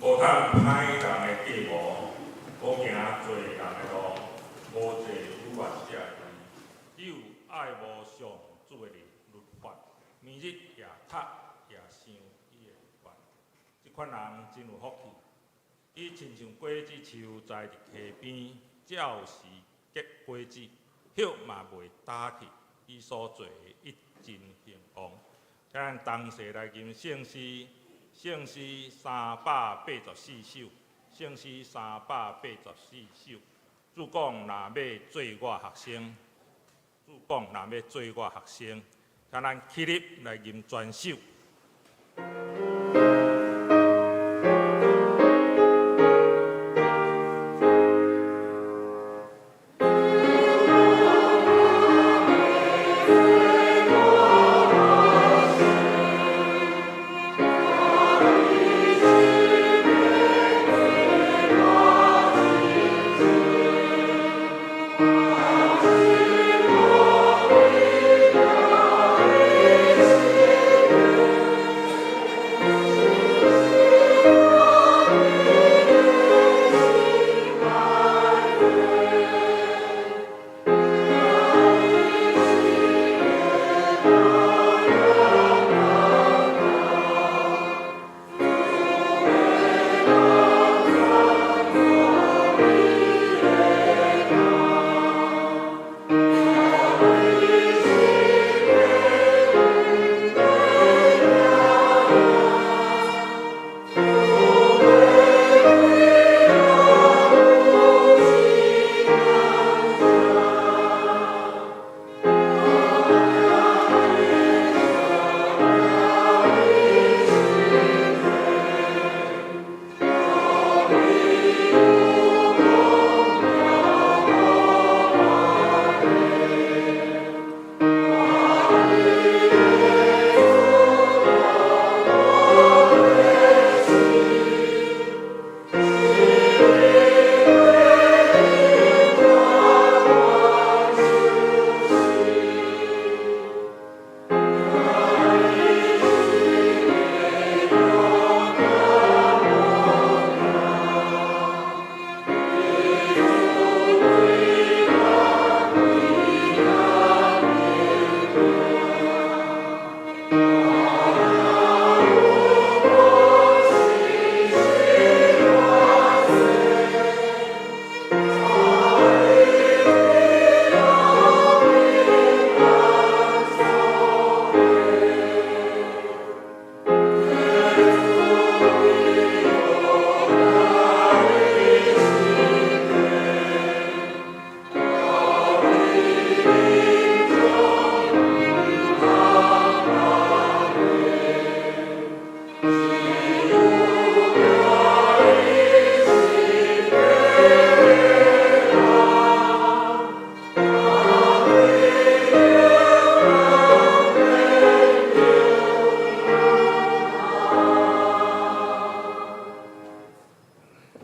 無通歹人的計謀，無行罪人的路，無坐愚頑者的位。只有愛慕上主的律法，暝日也讀也想伊的律法。這款人真有福氣，伊親像果子樹栽佇溪邊，照時結果子，葉嘛袂焦去。伊所做的一真興旺。咱同齊來吟聖詩，聖詩384首，聖詩384首。主講若欲做我學生，主講若欲做我學生，請咱起立來吟全首。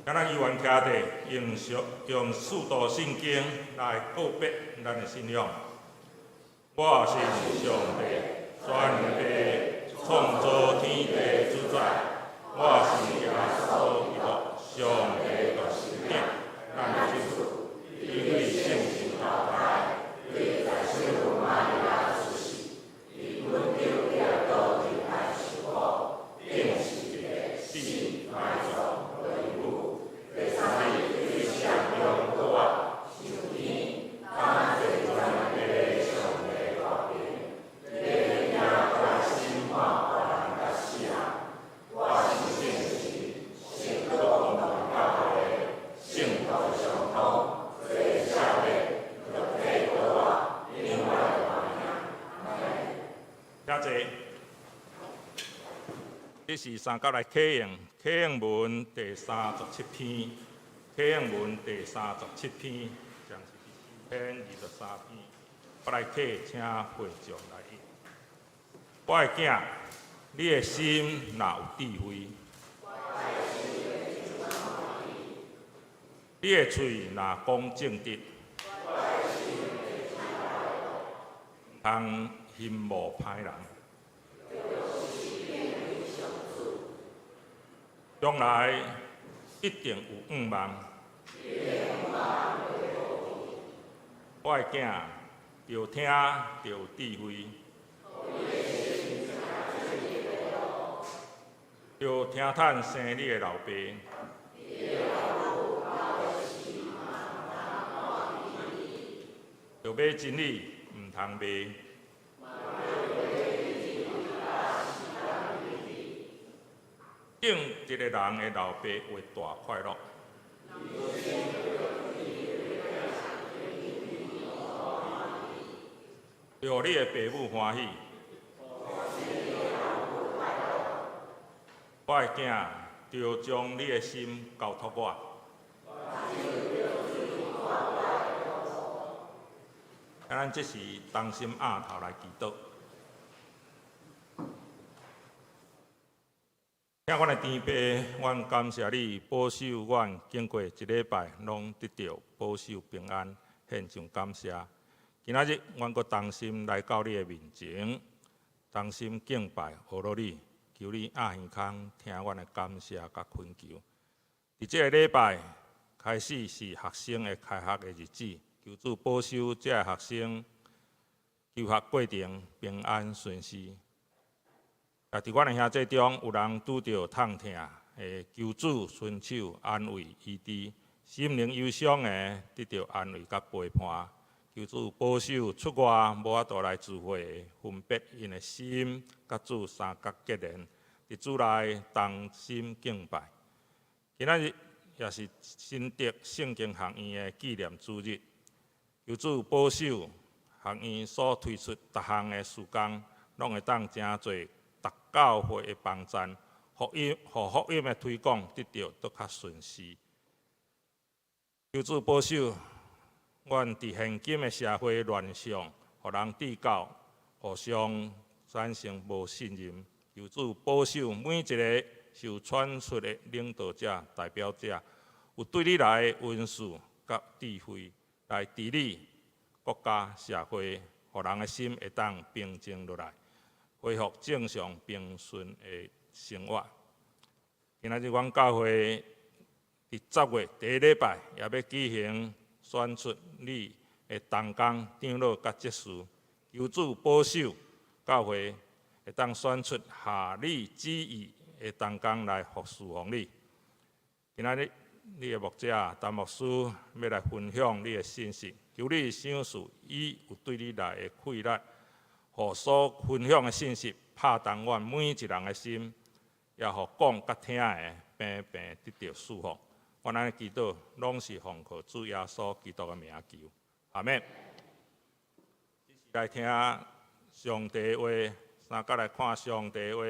咱猶原徛佇用上用使徒信經來告白咱的信仰。我信上帝，全能的創造天地主宰。我信耶穌基督，上帝獨生子，咱的救主，因為聖神投胎，對在聖母瑪利亞出世，伊本丟基督入來受苦，釘十字架，死埋葬，落地獄，第三日對死人中復活，上天，感謝全能的上帝權柄，欲來審判活人佮死人。我信聖神，聖國公同教會，聖徒相通，罪赦免，肉體復活，永遠活命。請坐。這是三甲來啟應，啟應文第三十七篇，啟應文第三十七篇，將是第四篇23篇。我來啟，請會眾來應。我的囝，你的心若有智慧，你的喙若講正直，毋通羨慕歹人。將來一定有向望。我的囝著聽著有智慧，著聽趁生你的老爸，著買真理，毋通賣。敬一个人的老爸有大快樂。著予你的爸母歡喜。我的囝，著將你的心交託我。啊，咱這時同心徭頭來祈禱。疼阮的天父，阮感謝你保守阮經過一禮拜，攏得著保守平安，獻上感謝。今仔日，阮閣同心來到你的面前，同心敬拜阿羅你，求你掩耳孔聽阮的感謝佮懇求。佇這个禮拜開始是學生的開學的日子，求主保守這个學生求學過程平安順遂。也佇阮的兄弟中有人拄著痛疼，會求主伸手安慰醫治，心靈憂傷的得著安慰佮陪伴。求主保守出外無法度來聚會的，分別𪜶的心佮主相佮結連，佇主內同心敬拜。今仔日也是新竹聖經學院的紀念主日，求主保守學院所推出逐項的事工，攏會當誠濟逐教會的幫贊，福音，予福音的推廣得著閣較順遂。求主保守阮佇現今的社會亂象，予人智教互相產生無信任。求主保守每一个受選出的領導者、代表者，有對你來的恩賜佮智慧來治理國家社會，予人的心會當平靜落來，恢復正常平順的生活。今仔日阮教會佇10月第一禮拜也欲舉行選出你的同工長老佮執事，求主保守教會會當選出合你旨意的同工來服侍奉你。今仔日你的牧者陳牧師欲來分享你的信息，求你賞賜伊有對你來的氣力，予所分享的信息拍動阮每一人的心，也予講佮聽的平平得著祝福。阮按呢祈禱，攏是奉靠主耶穌基督的名求，阿們。來聽上帝話，三佮來看上帝話，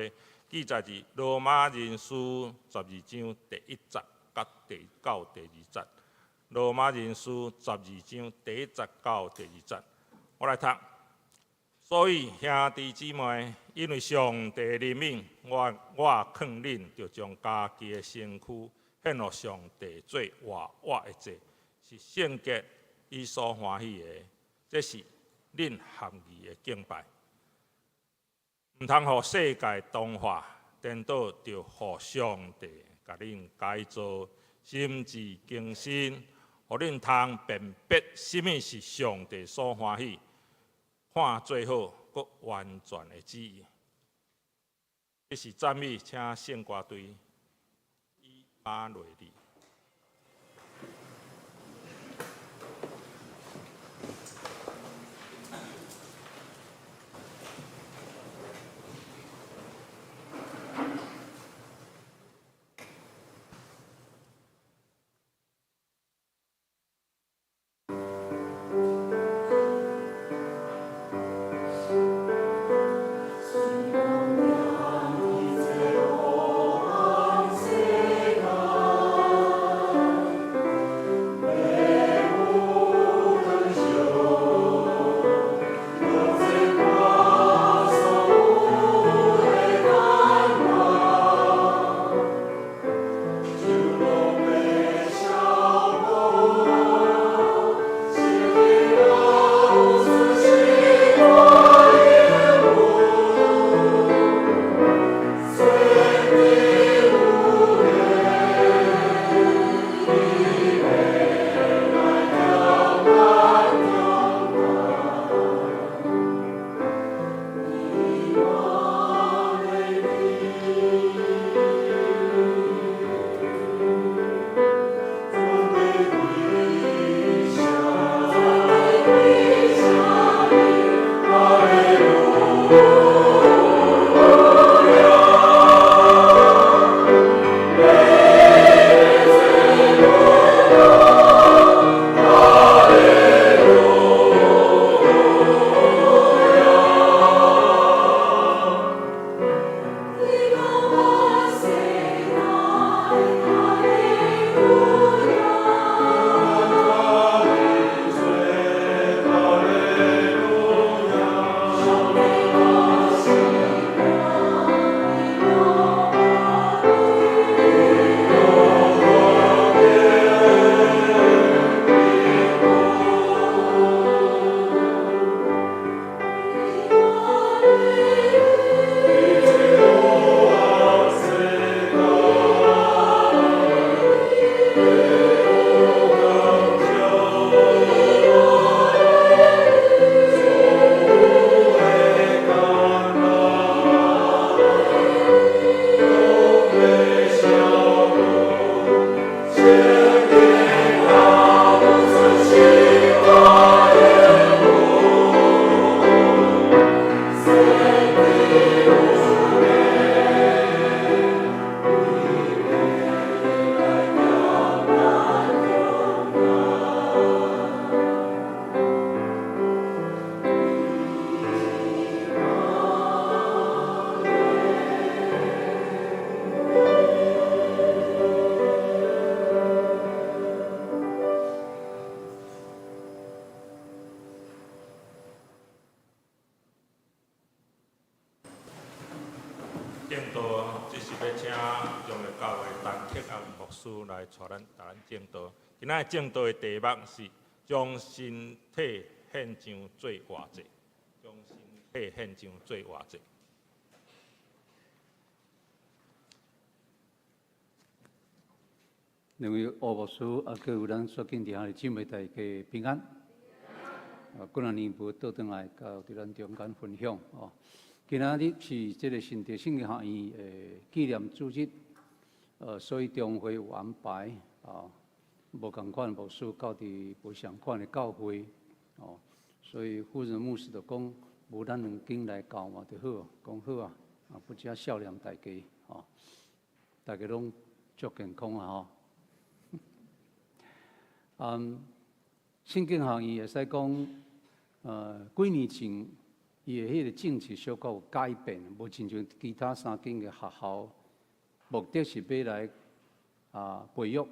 記載佇羅馬人書12章第一節佮第到第二節。羅馬人書十二章第一節到第二節，我來讀。所以兄弟姊妹，因為上帝憐憫，我我勸恁，著將家己的身軀獻予上帝做活活的祭，是聖潔、伊所歡喜的。這是恁合宜的敬拜。毋通予世界同化，顛倒著予上帝共恁改造，心志更新，予恁通辨別啥物是上帝所歡喜、看做好、閣完全的旨意。這是讚美，請聖歌隊以馬內利。證道，這是欲請中和教會陳克安牧師來帶咱，帶咱證道。今仔日證道的題目是將身體獻上做活祭，將身體獻上做活祭。兩位吳牧師，啊，閣有咱所敬的兄弟姊妹，大家平安。啊，幾若年無倒轉來，到佇咱中間分享哦。今仔日是這個新竹聖經學院的紀念主日，所以中會有安排啊，無仝款牧師到佇無相仝的教會哦，所以夫人牧師就講，無咱兩間來交嘛就好，講好啊，啊，不只少年大家哦，大家攏足健康啊吼。聖經學院會使講，幾年前伊的彼個政策小可有改變，無親像其他三間的學校，目的是欲來培育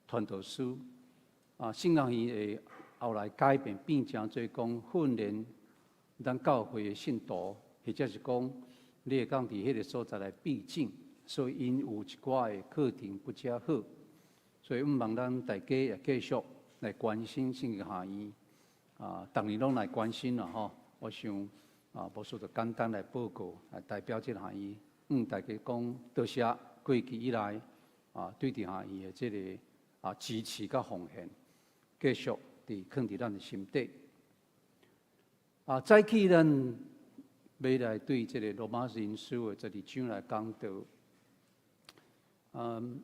傳道師。聖經學院會後來改變，變成做講訓練咱教會的信徒，或者是講你會當佇彼個所在來避靜，所以𪜶有一寡的課程不遮好。所以，毋望咱大家也繼續來關心聖經學院，逐年攏來關心啦吼。我想牧師就簡單來報告，來代表這個學院，大家講多謝過去以來對佇學院的這個支持佮奉獻，繼續佇囥佇咱的心底。早起咱欲來對這個羅馬人書的十二章來講道。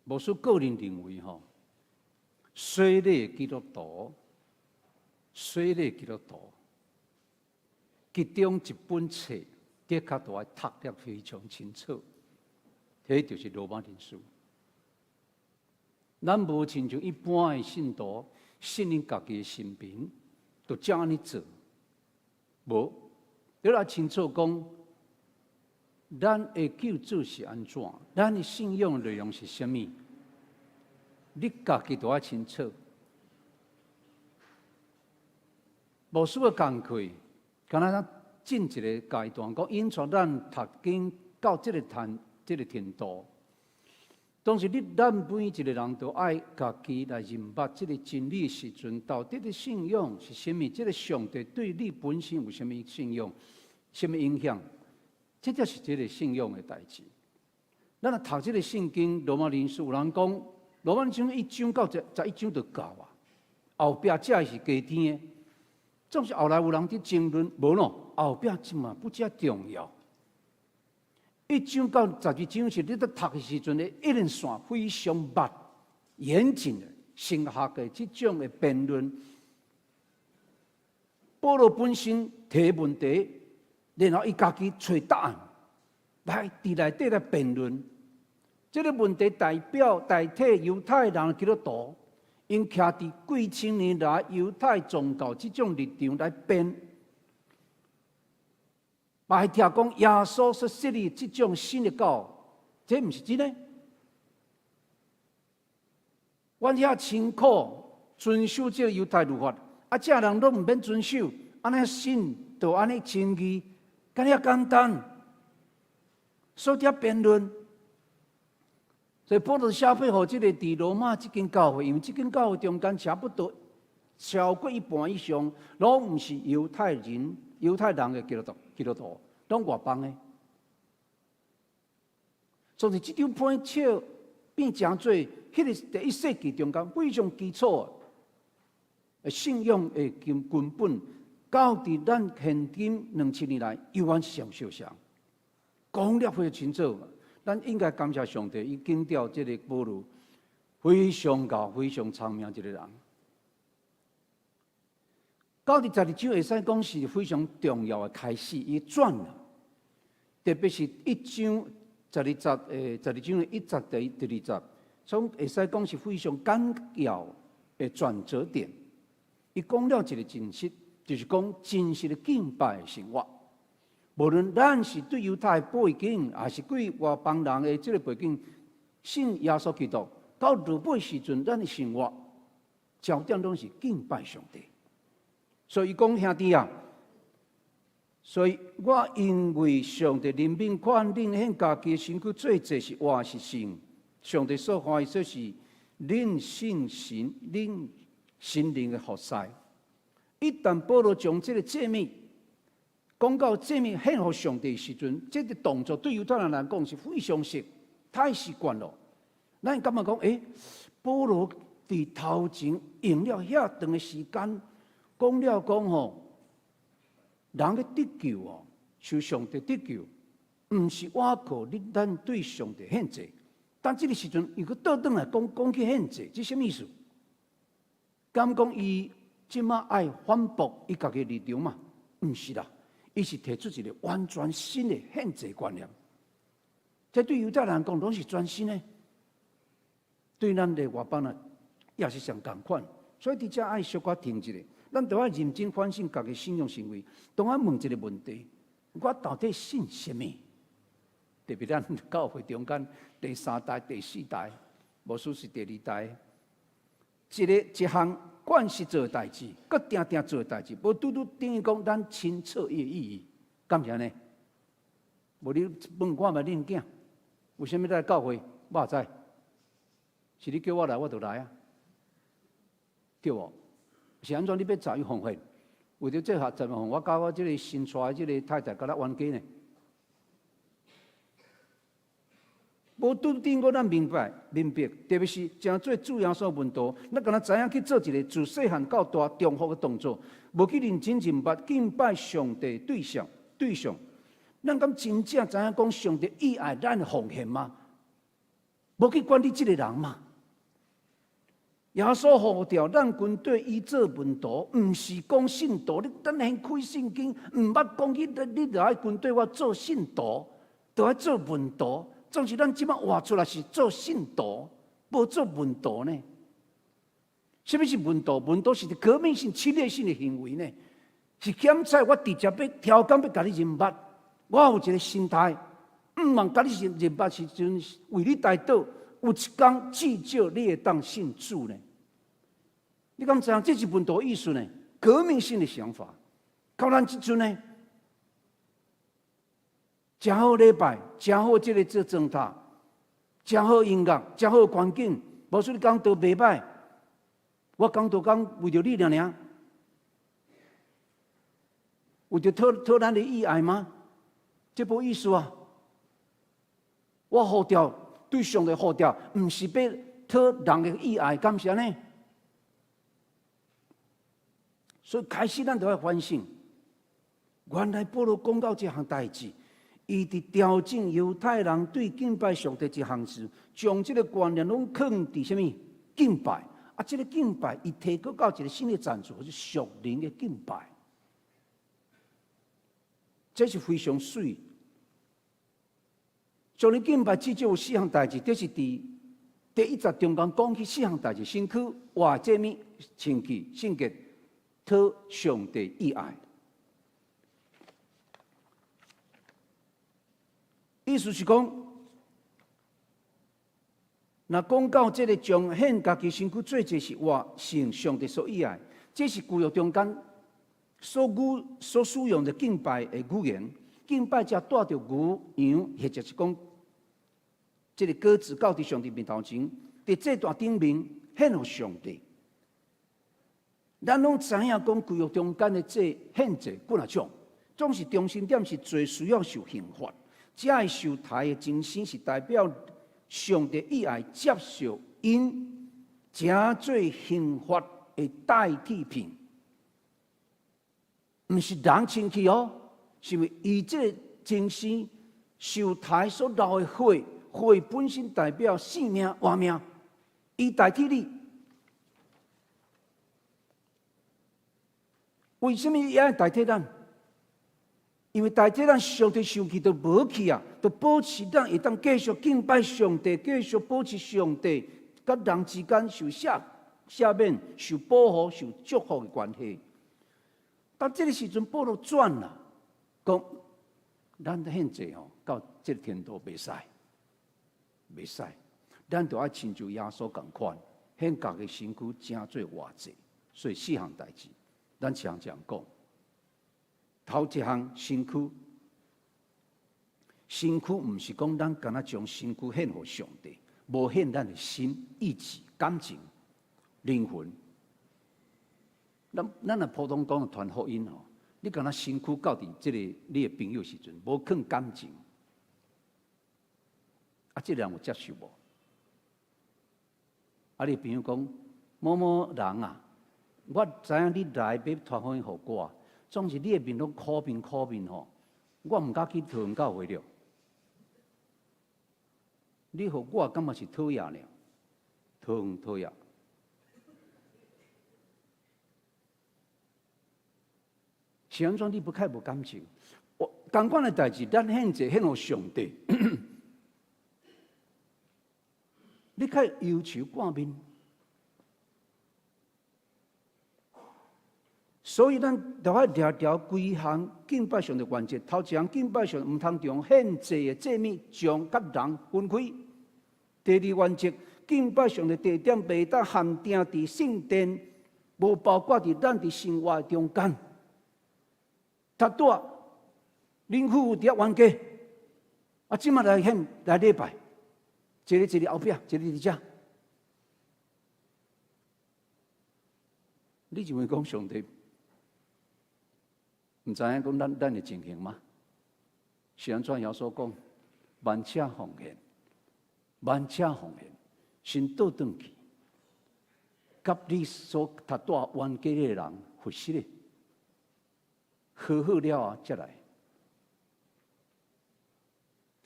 牧師個人認為吼，洗禮基督徒，洗禮基督徒，其中一本冊的確都愛讀得非常清楚，彼就是羅馬人書。咱無親像一般的信徒信恁家己的神明，就照按呢做，無，你若清楚講，咱的救主是按怎，咱的信仰內容是啥物，你家己都愛清楚。牧師的工課，敢若進一個階段，講𪜶帶咱讀經到這個程這個程度。當時你咱每一個人都愛家己來認捌這個真理時陣，到底的信仰是啥物？這個上帝對你本身有啥物信仰、啥物影響？這才是這個信仰的代誌。咱若讀這個聖經羅馬人書，有人講羅馬人書一章到11章就夠啊，後壁才是加添的。總是後來有人佇爭論，無咯，後壁這嘛不遮重要。一章到十二章是你佇讀的時陣，一連線非常密、嚴謹的神學的這種的辯論。保羅本身提問題，然後伊家己揣答案，來佇內底來辯論。這個問題代表代替猶太人基督徒，𪜶徛佇幾千年來猶太宗教這種立場來辯，嘛會聽講耶穌所設立這種新的教，這毋是真的。阮遐辛苦遵守這個猶太律法，啊，這人攏毋免遵守，按呢信就按呢稱義，敢遐簡單？所以佇遐辯論。所以保羅寫批予這個佇羅馬這間教會，因為這間教會中間差不多超過一半以上，攏毋是猶太人、猶太人的基督徒，基督徒攏外邦的。所以這張批冊變成做彼個第一世紀中間非常基礎的信仰的根根本，到佇咱現今2000年來，猶原是上相像，講了非常清楚。咱應該感謝上帝，伊揀著這个保羅非常𠢕、非常聰明一个人。到佇十二章會使講是非常重要的開始，伊轉了，特別是一章十二節，12章的一節到第二節，所以會使講是非常緊要的轉折點。伊講了一个真實，就是講真實的敬拜的生活。無論咱是對猶太背景，抑是對外邦人的這个背景，信耶穌基督，到落尾時陣，咱的生活焦點攏是敬拜上帝。所以伊講兄弟啊，所以我因為上帝憐憫，勸恁獻家己的身軀做祭是活是聖，上帝所歡喜，這是恁信神、恁心靈的服侍。一旦保羅將這个祭物講到祭物獻予上帝時陣，這个動作對猶太人來講是非常熟，太習慣了。咱感覺講，保羅佇頭前用了遐長的時間。講了講吼，人欲得救哦，求上帝得救，毋是倚靠你咱對上帝獻祭。但這个時陣又閣倒轉來講，講去獻祭，這啥物意思？敢講伊這馬愛反駁伊家己立場嘛？毋是啦，伊是提出一个完全新的獻祭觀念。這對猶太人講攏是全新的，對咱的外邦人也是相仝款。所以佇遮愛小可停一下。咱著愛認真反省家己信仰行為，當我問一个問題：我到底信啥物？特別咱教會中間第三代、第四代，無輸是第二代，一个一項慣勢做的代誌，閣定定做的代誌，無拄拄等於講咱清楚伊的意義，敢是按呢？無你問我嘛恁囝，為啥物來教會？我也知，是你叫我來，我就來啊，對無？是按怎你欲查伊奉獻？為著這下十萬，我佮我這个新娶的這个太太，敢若冤家呢？無拄拄閣咱明白明白，特別是成做主耶穌門徒，咱敢若知影去做一个自細漢到大重複的動作，無去認真認捌敬拜上帝對象對象，咱敢真正知影講上帝喜愛咱的奉獻嗎？無去管理這个人嗎？耶穌呼召咱軍隊伊做門徒，毋是講信徒。你等下開聖經，毋捌講去，你著愛軍隊我做信徒，著愛做門徒。總是咱這馬活出來是做信徒，無做門徒呢？啥物是門徒？門徒是革命性、侵略性的行為呢？是檢採我直接欲超工欲共你認捌，我有一个心態，毋茫共你認捌時陣，為你代禱，有一工至少你會當信主呢？你敢知影這是門徒意思呢？革命性的想法，到咱這陣呢，誠好禮拜，誠好這个做裝塔，誠好音樂，誠好環境。無說你講道袂歹，我講道講為著你爾爾，為著討討咱的意愛嗎？這無意思啊！我呼召對上帝呼召，毋是欲討人的意愛，敢是按呢？所以開始咱就愛反省，原來保羅講到這項代誌，伊佇調整猶太人對敬拜上帝這項事，將這个觀念攏囥佇啥物敬拜？啊，這个敬拜伊提高到一个新的層次，就是屬靈的敬拜。這是非常媠。屬靈敬拜至少有四項代誌，這是佇第一節中間講起四項代誌：身軀、活祭物、清氣、聖潔。討上帝喜愛，意思是講，若講到這个將獻家己身軀做祭是活聖上帝所喜愛，這是舊約中間所語所使用的敬拜的語言。敬拜者帶著牛羊，或者是講這个鴿子到佇上帝面頭前，佇祭壇頂面獻予上帝。咱攏知影講舊約中間的這獻祭幾若種，總是中心點是罪需要受刑罰，這會受刣的精神是代表上帝喜愛接受𪜶成做刑罰的代替品，毋是人清氣哦，是因為伊這个精神受刣所流的血，血本身代表性命、活命，伊代替你。為什麼伊愛代替咱？因為代替咱上帝生氣都無去啊，都保持咱會當繼續敬拜上帝，繼續保持上帝佮人之間受赦赦免、受保護、受祝福的關係。當這個時陣，保羅轉啦，講咱獻祭吼到這個程度袂使，袂使，咱就愛親像耶穌仝款，獻家己身軀成做活祭，所以四項代誌。咱一項一項講，頭一項身軀，身軀毋是講咱干焦將身軀獻予上帝，無獻咱的心、意志、感情、靈魂。咱若普通講傳福音吼，你干焦身軀交佇這個你的朋友時陣，無囥感情，啊，這個人有接受無？啊，你朋友講某某人啊。我知影你來欲傳福音予我，總是你的面攏苦面苦面吼，我毋敢去桃園教會了。你予我感覺是討厭爾，桃園討厭。是按怎你不較無感情？我仝款的代誌，咱獻祭獻予上帝，你較憂愁掛面。所以咱著愛掠牢規項敬拜上帝原則，頭一項敬拜上帝，毋通將獻祭的祭物將佮人分開。第二原則，敬拜上帝地點袂當限定佇聖殿，無包括佇咱佇生活中間。頭拄仔，恁夫婦佇遐冤家，啊，這馬來獻來禮拜，一个坐佇後壁，一个佇遮。你認為講上帝毋知影講咱的情形嗎？是按怎耶穌講？萬車奉獻，萬車奉獻，先倒轉去，佮你所拄仔冤家的人服侍咧，和好了啊，才來，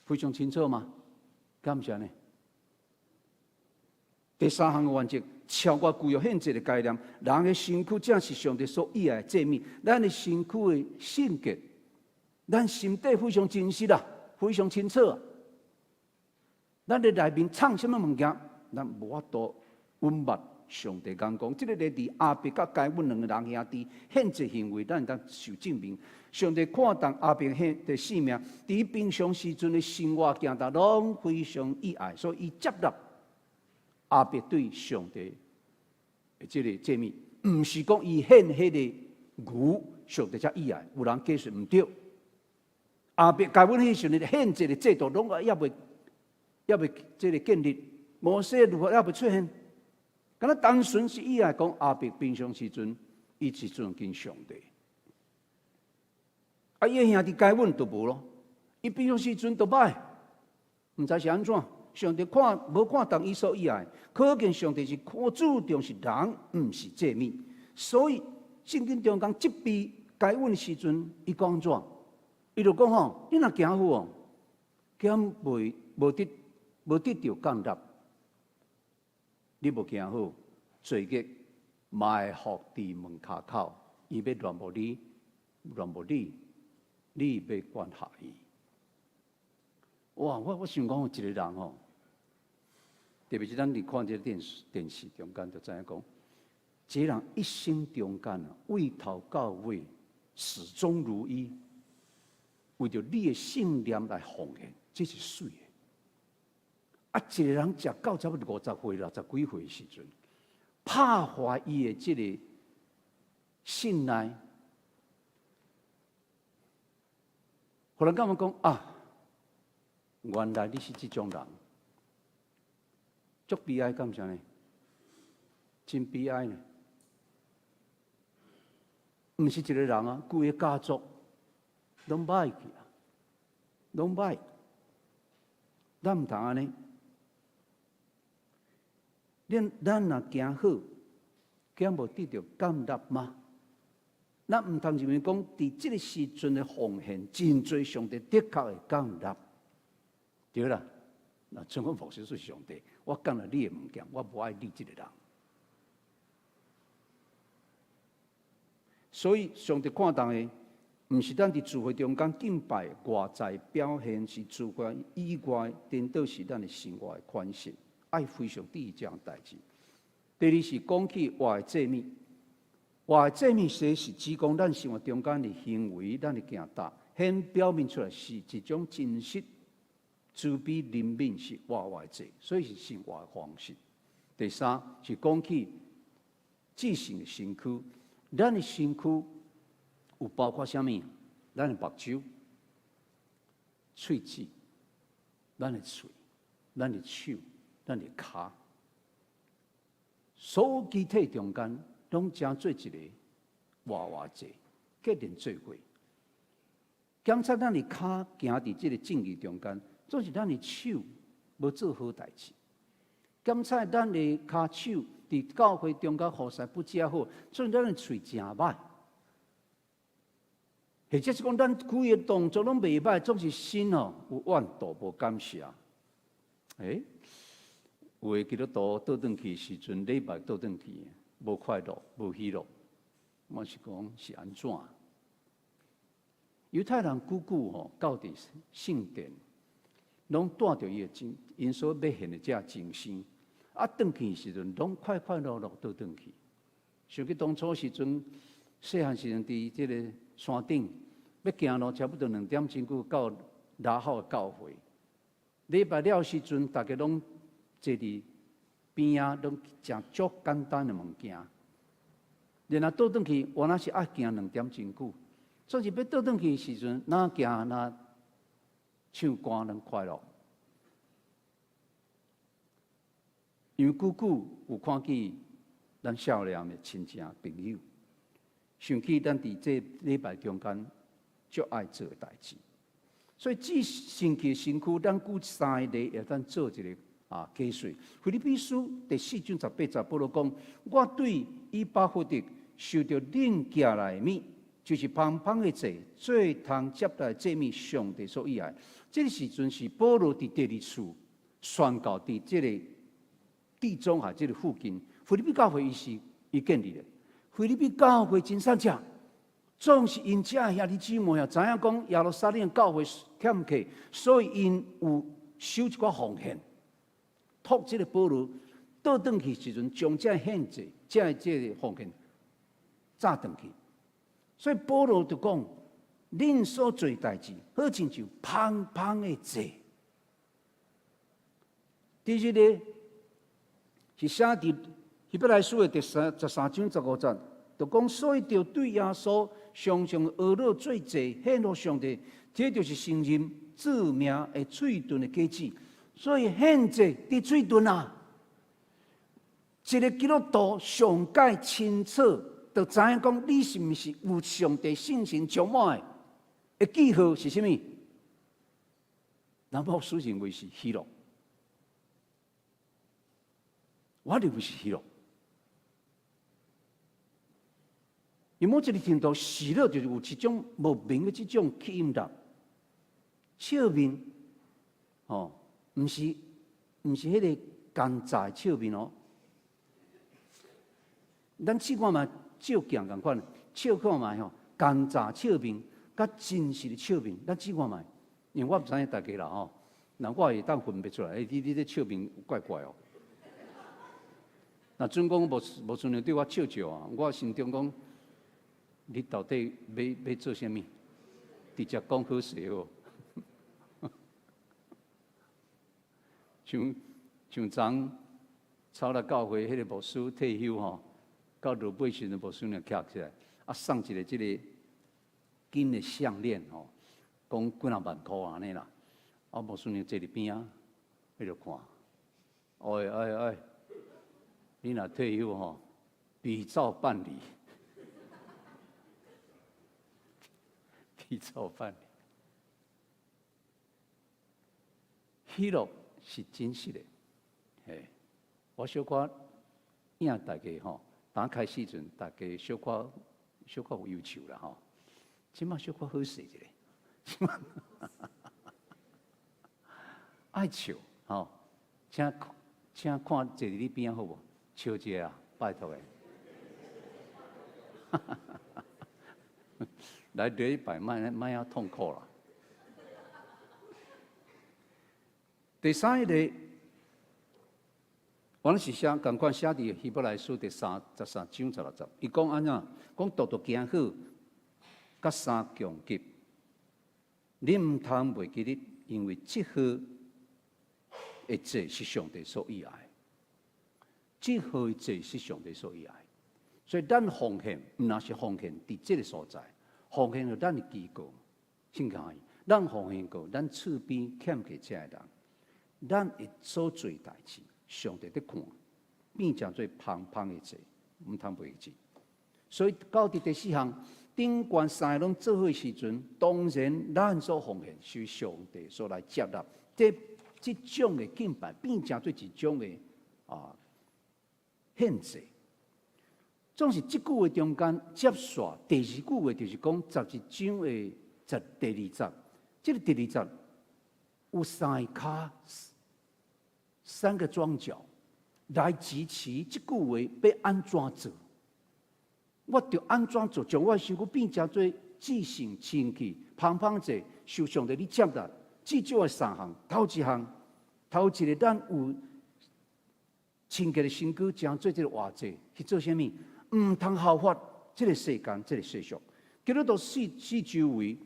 非常清楚嗎？敢毋是按呢？第三項原則，超越舊約獻祭的概念，人的身軀正是上帝所喜愛的祭物。咱的身軀的性格，咱心底非常真實啊，非常清楚啊。咱的內面藏啥物物件，咱無法度隱瞞上帝眼光。這个咧佇亞伯佮該隱兩个人兄弟獻祭行為，咱會當受證明。上帝看重亞伯獻的性命，佇平常時陣的生活行動，攏非常喜愛，所以伊接納。亞伯對上帝的這个祭物，毋是講伊獻彼个牛，上帝才喜愛。有人解釋毋對。亞伯該隱彼時陣獻祭的制度，攏猶未這个建立，摩西律法猶未出現，敢若單純是喜愛講亞伯平常時陣，伊是尊敬上帝。啊，伊的兄弟該隱就無咯，伊平常時陣就歹，毋知是按怎。上帝看無看重伊所喜愛，可見上帝是看注重是人，毋是祭物。所以聖經中間責備該隱的時陣，伊講按怎？伊就講吼，你若行好哦，敢袂無得無得著降納，你無行好，罪孽埋伏佇門跤口，伊欲亂無你，亂無你，你欲管轄伊。哇！我想講有一个人吼。特別是咱佇看這個電視電視中間，就知影講，這個人一生中間啊，為頭到尾始終如一，為著你的信念來奉獻，這是媠的。啊，一個人食到差不多50歲、60幾歲的時陣，拍壞伊的這個信賴，予人感覺講啊，原來你是這種人。足悲哀，敢毋是按呢？真悲哀呢！毋是一个人啊，規个家族攏歹去啊，攏歹。咱毋通按呢。咱若行好，敢無得著感納嗎？咱毋通認為講，佇這个時陣的奉獻，真濟上帝的確會降納。對啦，那像我牧師說上帝，我講了你的物件，我無愛你這个人。所以上帝看重的，毋是咱佇聚會中間敬拜外在表現，是聚會以外，顛倒是咱的生活的款式，愛非常注意這項代誌。第二是講起活的祭物，活的祭物說是指講咱生活中間的行為，咱的行動，顯表明出來是一種真實慈悲憐憫，是活活的祭，所以是生活的方式。第三是講起至聖的身軀，咱的身軀有包括啥物？咱的目睭、喙齒、咱的喙、咱的手、咱的跤，所有肢體中間攏成做一個活活祭，結連做伙。檢查咱的跤行佇這个正義中間，總是咱的手無做好代誌。檢查咱的跤手佇教會中間服侍不遮好，所以咱的喙誠歹。或者是講咱規个動作攏袂歹，總是心哦有怨妒無感謝。欸，有的基督徒倒轉去時陣，禮拜倒轉去，無快樂，無喜樂。我是講是按怎？猶太人久久吼到佇聖殿，攏帶著伊的精，𪜶所欲獻的這精神，啊，轉去時陣攏快快樂樂倒轉去。想起當初時陣，細漢時陣佇這个山頂，欲行路差不多兩點鐘久到拉好的教會。禮拜了時陣，大家攏坐佇邊仔，攏食足簡單的物件。然後倒轉去，原來是愛行兩點鐘久。總是欲倒轉去的時陣，若行若唱歌攏快樂。因為久久有看見咱少年的親情朋友，想起咱佇這禮拜中間足愛做的代誌，所以至聖潔身軀，咱舉三个例會當做一个解釋。腓立比書第四章十八節，保羅講：我對以巴弗提受著恁寄來的物，就是芳芳的祭，做通接待祭物，上帝所喜愛。這个時陣是保羅佇第二次宣告佇這个地中海這个附近，腓立比教會伊是伊建立的。腓立比教會真善食，總是𪜶遮兄弟姊妹啊，知影講耶路撒冷教會欠客，所以𪜶有收一寡奉獻，託這个保羅倒轉去時陣，將這獻祭、這个奉獻炸轉去。所以保羅就講：恁所做代誌，好親像芳芳的祭。第二个是寫佇希伯來書的第三十三章十五節，就講所以著對耶穌常常呵咾做祭獻予上帝，這就是承認致命的喙唇的果子。所以獻祭佇喙唇啊，一个基督徒上蓋清楚，就知影講你是毋是有上帝聖神充滿的，的記號是啥物？咱牧師認為是喜樂，我認為是喜樂。因為某一个程度，喜樂就是有一種莫名的這種吸引力，笑面，吼，毋是彼个奸詐的笑面哦。咱試看覓照鏡仝款，笑看覓吼，奸詐笑面，佮真實的笑面，咱試看覓，因為我毋知影大家啦吼，那我會當分別出來，欸，你這笑面怪怪哦。若準講無無親像對我笑笑啊，我心中講，你到底欲做啥物？直接講好勢哦。像像昨草迤教會彼个牧師退休吼，到落尾時陣，牧師娘徛起來，啊送一个這个金的項鏈吼，講幾若萬箍按呢啦。啊牧師娘坐佇邊仔，彼就看，哎哎哎，你若退休吼，比照辦理。比照辦理，喜樂是真實的，嘿，我小可引大家吼，打開時陣，大家小可小可有憂愁啦吼，這馬小可好勢一下，愛笑吼，請請看坐佇你邊仔好無？笑一下啊，拜託的。來禮拜莫莫遐痛苦啦。第三个，我是寫仝款寫佇希伯來書第三十三章十六節，伊講按怎？講獨獨行好，佮三共級，你毋通袂記得，因為這號的祭是上帝所喜愛，這號的祭是上帝所喜愛，所以咱奉獻毋若是奉獻佇這个所在，奉獻予咱的機構，聖經咱奉獻過，咱厝邊欠債這个人，咱會所做代誌，上帝佇看，變成做芳芳的祭，毋通袂記。所以到佇第四項，頂懸三个攏做好時陣，當然咱所奉獻是上帝所來接納。這這種的敬拜變成做一種的獻祭。總是這句話中間接續第二句話，就是講十一章的十第二節。這个第二節有三个跤，三個樁腳來支持這句話欲按怎做。我著按怎做，將我的身軀變成做至聖清潔、芳芳祭，受上帝你接納。至少的三項，頭一項，頭一个，咱有清潔的身軀，成做這个活祭去做啥物？毋通效法這个世間，這个世俗。基督徒四四周圍，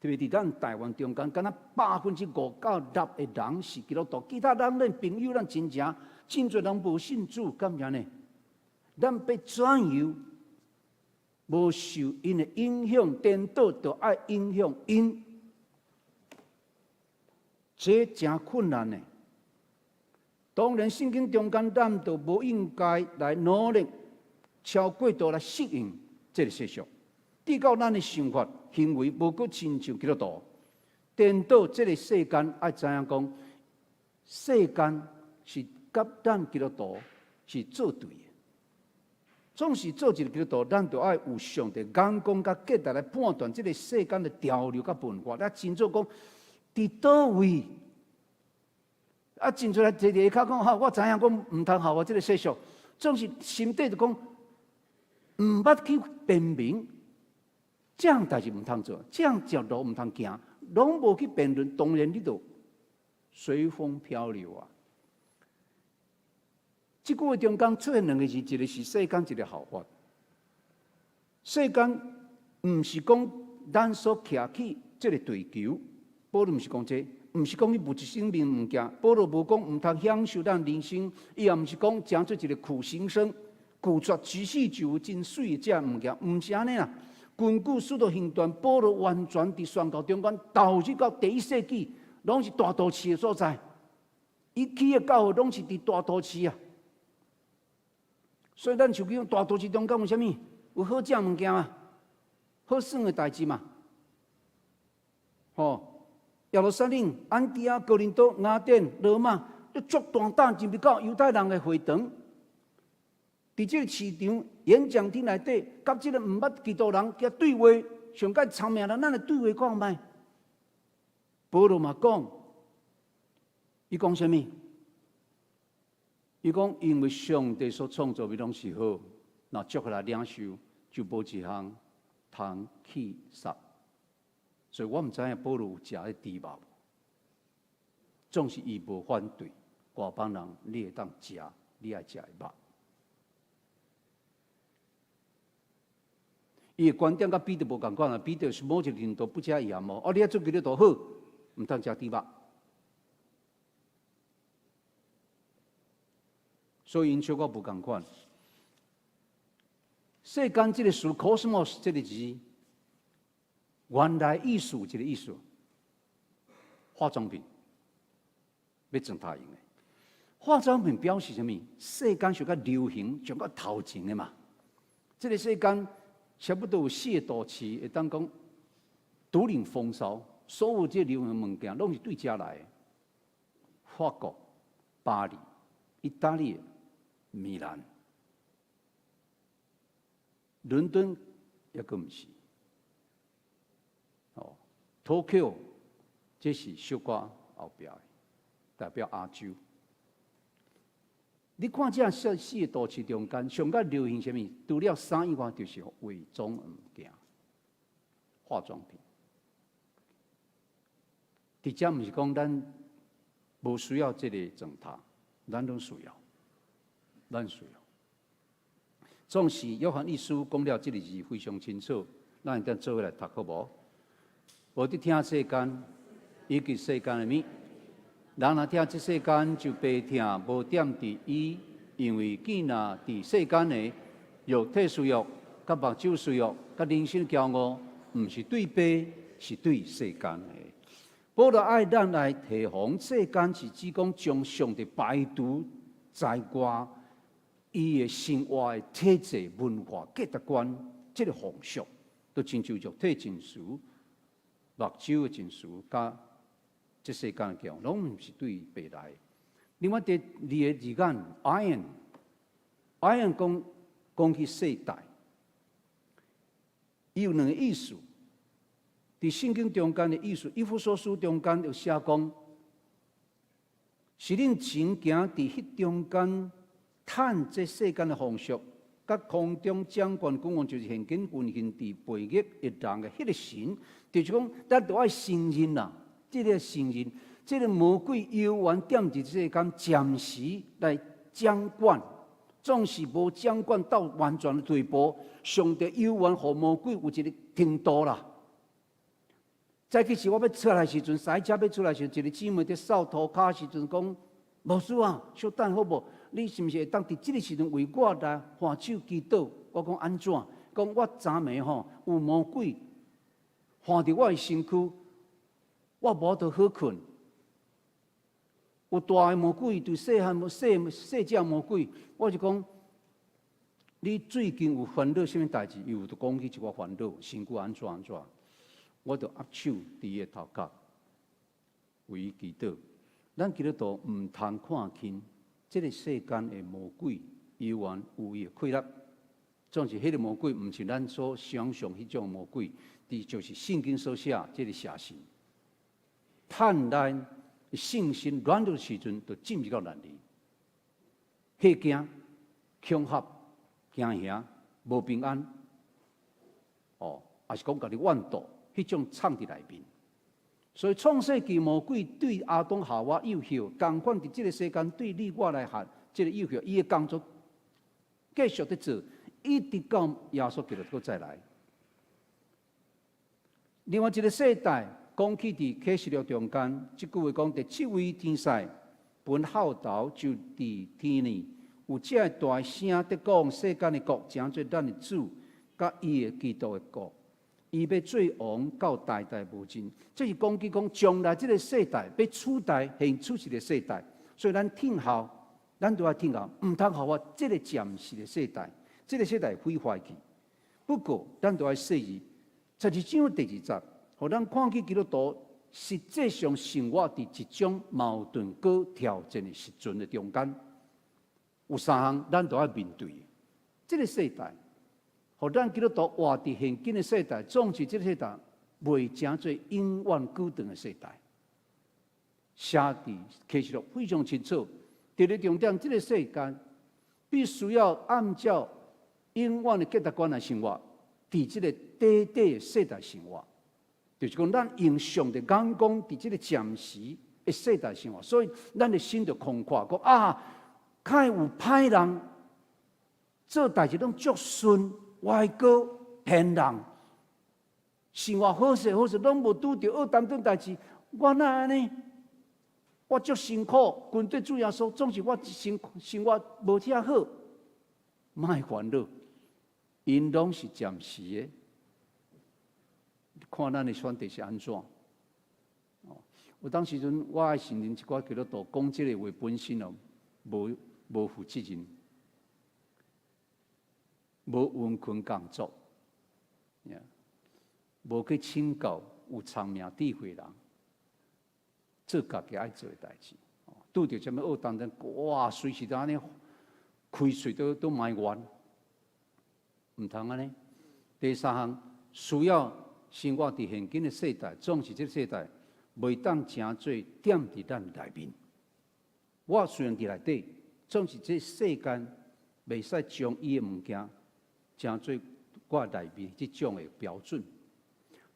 特別佇咱台灣中間，敢若5%到6%的人是基督徒，其他人咱朋友、咱親情，真濟人無信主，敢是按呢？咱欲怎樣無受𪜶的影響，顛倒就愛影響𪜶，這誠困難的。當然，聖經中間咱就無應該來努力超過度來適應這个世俗，直到咱的想法行為無閣親像基督徒，顛倒這个世間愛知影講，世間是佮咱基督徒是做對的。總是做一个基督徒，咱就愛有上帝眼光佮價值來判斷這个世間的潮流佮文化。咱清楚講，佇佗位？啊，真濟來坐佇下跤講，哈，我知影講毋通效法這个世俗，總是心底就講，毋捌去辨明，這樣代誌毋通做，這樣條路毋通行，攏無去辯論，當然你就隨風漂流啊！這句話中間出現兩个字，一个是世間，一个效法。世間毋是講咱所徛起這个地球，保羅毋是講這個，毋是講伊物質生命物件，保羅無講毋通享受咱人生，伊也毋是講成做一个苦行僧，拒絕知識就真媠的這物件，毋是按呢啦。根據使徒行傳，保羅完全佇宣教中間投入到第一世紀，攏是大都市的所在。伊起的教會攏是佇大都市啊。所以咱就講大都市中間有啥物？有好食物件嘛，好耍的代誌嘛。吼，耶路撒冷、安提阿、哥林多、雅典、羅馬，都足大膽進入到猶太人的會堂。佇這个市場演講廳內底，佮這个毋捌基督人佮對話，上蓋聰明人，咱來對話看覓。保羅嘛講，伊講啥物？伊講，因為上帝所創造的攏是好，若接下來領受，就無一項通棄殺。所以我毋知影保羅有食彼豬肉無，總是伊無反對，外邦人你會當食你愛食的肉。伊的觀點佮彼得無仝款啊，彼得是某一個程度不食鹽哦。哦，你愛做基督徒好，毋通食豬肉。所以𪜶小可無仝款。世間這个詞，cosmos 這个字，原來意思一个意思，化妝品，欲妝頭用的。化妝品表示啥物？世間上較流行、上較頭前的嘛。這个世間差不多有四个都市，會當講獨領風騷，所有這流行物件攏是對遮來的。法國、巴黎、意大利、米蘭、倫敦，抑閣毋是。哦，Tokyo，這是小可後壁的。代表亞洲。你看這四個都市中間，上較流行啥物？除了衫以外，就是化妝物件、化妝品。佇遮毋是講咱無需要這個狀態，咱攏需要，咱需要。總是約翰一書講了這個字非常清楚，咱會當做伙來讀好無？無得疼世間，以及世間的物。人若疼這世間，就父疼無踮佇伊，因為見若佇世間的肉體私欲、佮目睭私欲、佮人生驕傲，毋是對父，是對世間的。保羅愛咱來提防世間，是指講將上帝排除在外，伊的生活的體制、文化、價值觀，這個方式，都親像肉體情慾、目睭的情慾，佮這世間的驕傲，攏毋是對父來。另外第二個字眼，aion，aion 講講起世代，伊有兩個意思。佇聖經中間的意思，以弗所書中間有寫講，是恁前行佇彼中間，趁這世間的風俗，佮空中掌權君王，就是現今運行佇悖逆的人的彼個神，就是講，咱都愛承認啦，這個承認，這個魔鬼猶原踮佇世間暫時來掌管，總是無掌管到完全的地步，上帝猶原予魔鬼有一個程度啦。早起時我欲出來時陣，駛車欲出來時陣，一個姊妹佇掃塗跤時陣講：牧師啊，小等好無？你是毋是會當佇這個時陣為我來還手祈禱？我講按怎？講我昨暝吼有魔鬼犯佇我的身軀，我無法度好睏。有大的魔鬼，對細漢細細隻魔鬼，我就講，你最近有煩惱啥物代誌？伊有就講起一寡煩惱，身軀按怎按怎。我就握手佇伊的頭殼，為伊祈禱。咱基督徒毋通看輕這個世間的魔鬼，猶原有伊的氣力。總是彼個魔鬼，毋是咱所想象彼種魔鬼，佇就是聖經所寫這個邪神。趁咱信心軟弱時陣，就進入到難裡，嚇驚、恐嚇、驚嚇、無平安，哦，抑是講共你怨妒。彼種藏佇內面，所以創世記魔鬼對亞當夏娃誘惑，仝款佇這個世間對你我來下這個誘惑，伊的工作繼續佇做，一直到耶穌基督閣再來。另外一個世代講起佇啟示錄中間，這句話講第七位天使噴號頭就佇天裡有這個大聲佇講世間的國，成做咱的主，佮伊的基督的國。伊欲做王到代代無盡，這是講起講將來這個世代欲取代現處世的世代，所以咱聽候，咱都愛聽候，毋通予我這個暫時的世代，這個世代毀壞去。不過，咱都愛細膩，12章第二節，予咱看見基督徒實際上生活佇一種矛盾閣挑戰的時陣的中間，有三項咱都愛面對。這個世代。予咱基督徒活佇現今的世代，總是這個世代袂成做永遠久長的世代。寫佇啟示錄非常清楚，第二個重點，這個世間必須要按照永遠的價值觀來生活，佇這個短短的世代生活，就是講咱用上帝眼光佇這個暫時的世代生活，所以咱的心就空闊，講啊，較有歹人做代誌攏足順。歪哥騙人，生活好勢好勢，攏無拄著惡擔當代誌，我哪按呢？我足辛苦，跟綴主耶穌，總是我生生活無遮好，莫煩惱，𪜶攏是暫時的。看咱的選擇是按怎？哦，有當時陣，我愛承認一寡基督徒講這個話本身哦，無無負責任。無殷勤工作，無去請教有聰明智慧人，做家己愛做的代誌。拄著啥物惡當當，哇，隨時都按呢開喙都都埋怨，毋通按呢。第三項需要生活佇現今的世代，總是這個世代袂當成做踮佇咱內面。我雖然佇內底，總是這世間袂使將伊的物件，成做我內面這種的標準。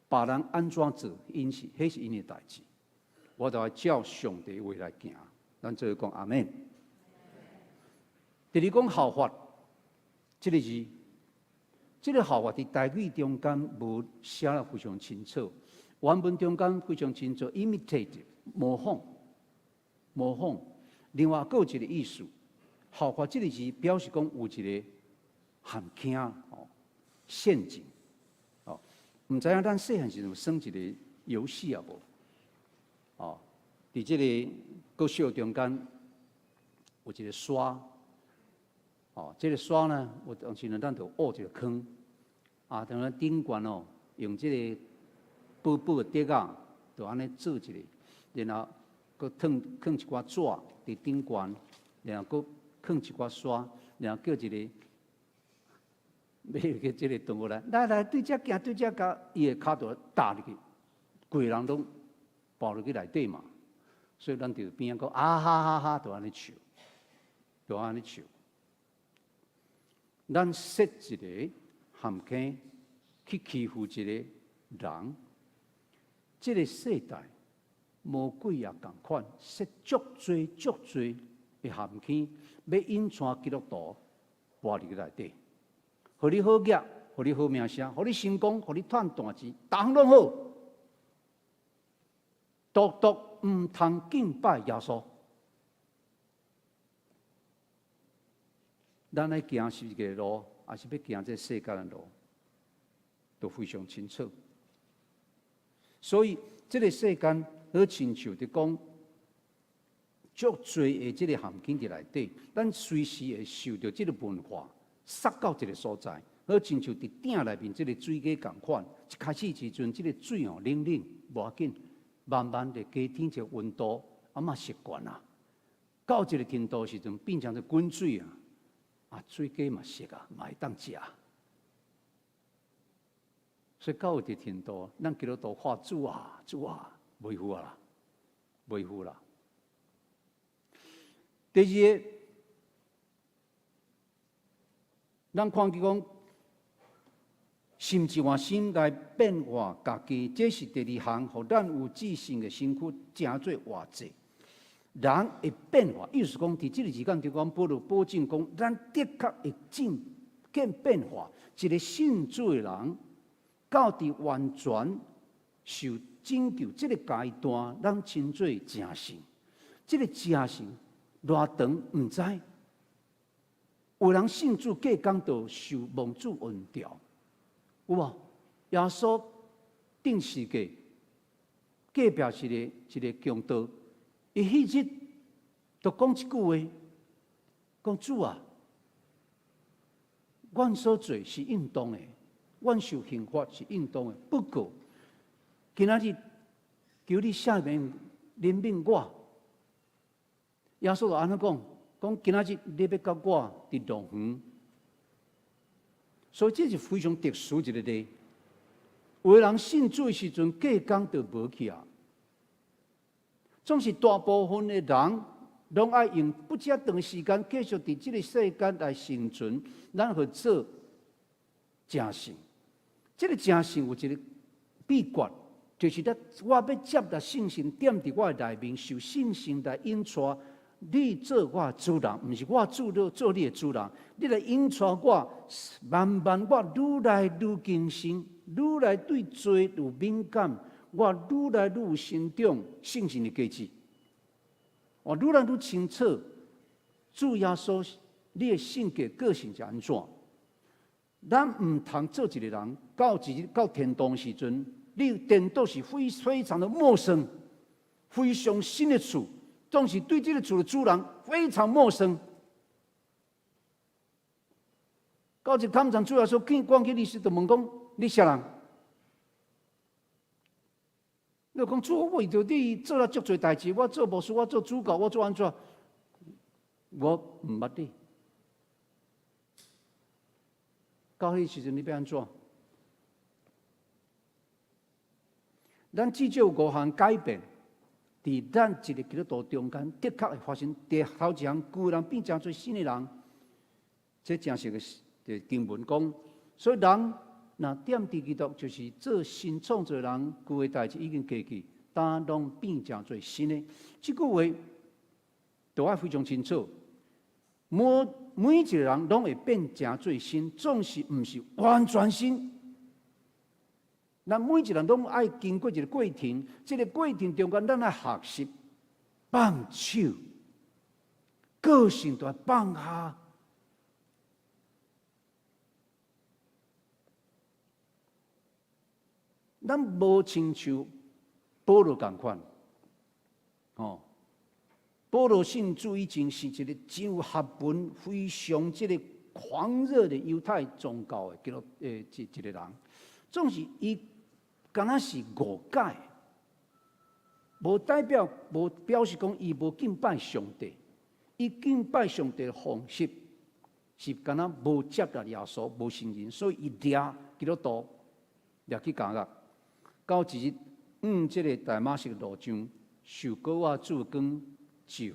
別人按怎做，𪜶是彼是𪜶的代誌，我就愛照上帝話來行。咱做伙講阿們。第二講效法，這个字，這个效法佇台語中間無寫得非常清楚，原文中間非常清楚，imitate 模仿，模仿。另外，閣有一個意思，效法這个字表示講有一個陷坑哦，陷阱哦。毋知影咱細漢時陣有耍一个遊戲啊無？哦，佇這个國小中間有一個沙，哦，這个沙呢，有當時呢，咱就挖一个坑，啊，當咱頂懸哦，用這个薄薄的竹仔，就按呢做一个，然後閣囥囥一寡紙佇頂懸，然後閣囥一寡沙，然後叫一个買個這个同學來，來來對這行對這行，伊的跤就踏入去，規人攏跋入去內底嘛，所以咱就邊仔講啊哈哈哈，就按呢笑，就按呢笑。咱設一个陷坑去欺負一个人，這个世代魔鬼也仝款設足濟足濟的陷坑，欲引帶基督徒跋入去內底，予你好額，予你好名聲，予你成功，予你賺大錢，逐項攏好，獨獨毋通敬拜耶穌。咱愛行十字架的路，抑是欲行這世間的路，都非常清楚。所以，這个世間好親像佇講，足濟的這个陷阱佇內底，咱隨時會受著這个文化殺到一个所在，好親像佇鼎內面這个水雞仝款。一開始時陣，這个水哦冷冷，無要緊，慢慢的加添一个溫度，啊嘛習慣啊。到一个程度時陣，變成做滾水啊！啊，水雞嘛熟啊，嘛會當食。所以到一个程度，咱基督徒喊主啊，主啊，袂赴啊啦，袂赴啦。第二个，咱看見講，心一換心來變化家己，這是第二項，予咱有至聖的身軀，成做活祭。人會變化，意思講，佇這个時間就講，保羅保證講，咱的確會進變變化。一个信主的人，到佇完全受拯救這个階段，咱稱做成聖。這个成聖偌長毋知。有人信主隔工就受蒙主恩召，有無？耶穌釘十架隔壁是一个一个強盜。伊彼日就講一句話，講主啊，阮所做是應當的，阮受刑罰是應當的。不過今仔日求你赦免憐憫我。耶穌就按呢講，講今仔日你欲佮我佇樂園。所以這是非常特殊一个例。有的人信主的時陣，隔工就無去啊。總是大部分的人，攏愛用不遮長時間繼續佇這个世間來生存，咱號做成聖。這个成聖有一个秘訣，就是咧，我欲接納聖神踮佇我的內面，受聖神來引帶你做我的主人，毋是我做你做你的主人。你來引帶我，慢慢我愈來愈更新，愈來對罪有敏感。我愈來愈有成長聖神的果子，我愈來愈清楚主耶穌你的性格個性是按怎。咱毋通做一个人，到一日到天堂時陣，你顛倒是非非常的陌生，非常新的厝，總是對這个厝的主人非常陌生。到一坎站主耶穌見趕去，你時就問講：你啥人？你講主，我為著你做了足濟代誌，我做牧師，我做主教，我做按怎？我毋捌你。到彼時陣，你欲按怎？咱至少有五項改變，佇咱一个基督徒中間，的確會發生。第頭一項，舊人變成做新的人，這真實的經文講。所以人若踮佇基督，就是做新創造人，舊的代誌已經過去，呾攏變成做新的。這句話都愛非常清楚。每一個人攏會變成做新，總是毋是完全新。咱每一個人攏愛經過一個過程，這個過程中間，咱愛學習放手，個性都愛放下。咱無親像保羅仝款，哦，保羅信主以前是一個真有學問、非常這個狂熱的猶太宗教的基督一個人，總是伊敢若是誤解，無代表無表示講伊無敬拜上帝，伊敬拜上帝的方式是敢若無接納耶穌、無承認，所以伊掠基督徒掠去監獄。到一日，往這个大馬士路上，受膏仔主光照，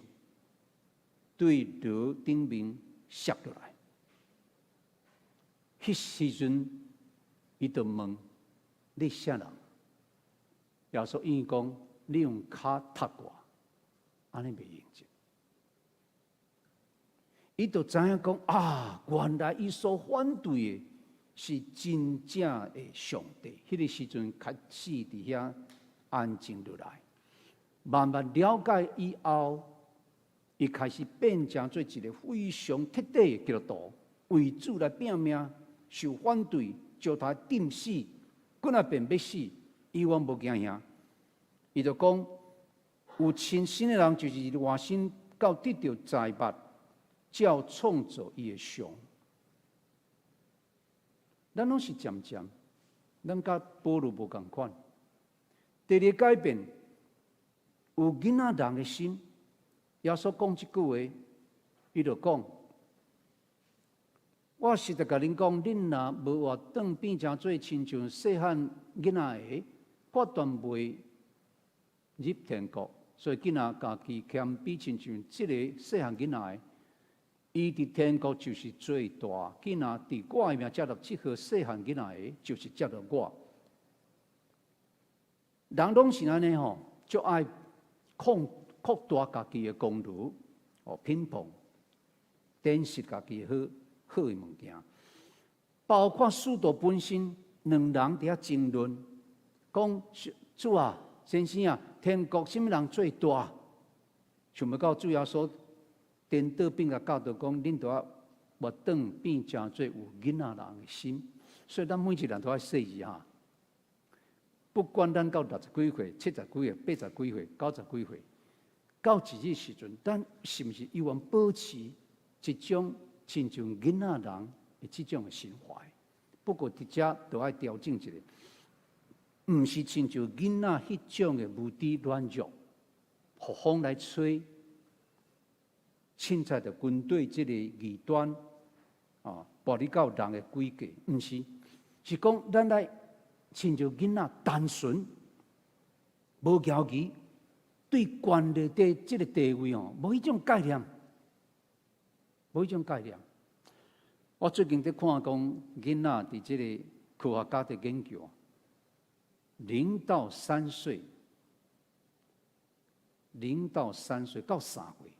對樓頂面摔落來。彼時陣，伊就問：你啥人？耶穌應講：你用跤踢我，按呢袂用得。伊就知影講啊，原來伊所反對的是真正的上帝。彼个時陣開始佇遐安靜落來，慢慢了解以後，伊開始變成做一個非常徹底的基督徒，為主來拼命，受反對，石頭釘死，幾若遍欲死，伊猶無驚嚇。伊就講，有親身的人就是活身到得著財物，照創造伊的上。咱攏是漸漸，咱佮保羅無仝款。第二個改變，有囡仔人的心。耶穌講這句話，伊就講：我實在共恁講，恁若無活轉變成做親像細漢囡仔的，決斷袂入天國。所以囡仔家己謙卑，親像這个細漢囡仔的，伊佇天國就是最大。囡仔佇我的名接納這號細漢囡仔的，就是接納我。人攏是按呢吼，足愛擴大家己的功勞，哦，品捧，展示家己好好的物件。包括使徒本身，兩人佇遐爭論，講主啊，先生啊，天國啥物人最大？想欲到主耶穌顛倒變共教導講，恁著愛活轉變成做有囡仔人的心。所以咱每一個人都愛細膩哈。不管咱到六十幾歲、七十幾歲、八十幾歲、九十幾歲，到一日時陣，咱是毋是猶原保持這種親像囡仔人的這種的心懷？不過佇遮都愛調整一下，毋是親像囡仔彼種的無知軟弱，予風來吹，凊彩就跟對這个異端，啊，跋你到人的詭計，毋是，是講咱來親像囡仔單純，無驕傲，對權力的這个地位吼，無彼種概念，無彼種概念。我最近佇看講囡仔佇這个科學家佇研究，0到3歲，0到3歲到3歲，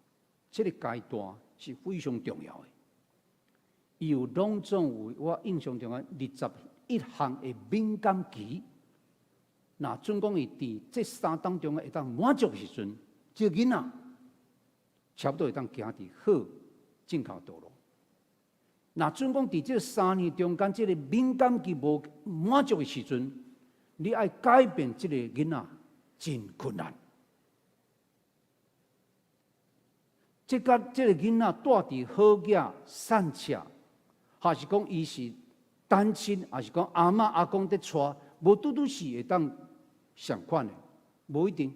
這个階段是非常重要的。伊有攏總有我印象中啊，21項的敏感期。若準講伊佇這三當中會當滿足的時陣，這個囡仔差不多會當行佇好正確道路。若準講佇這3年中間，這个敏感期無滿足的時陣，你愛改變這个囡仔真困難。這佮這个囡仔蹛佇好額散赤，還是講伊是單親，還是講阿嬤阿公佇帶，無拄拄是會當相款的，無一定。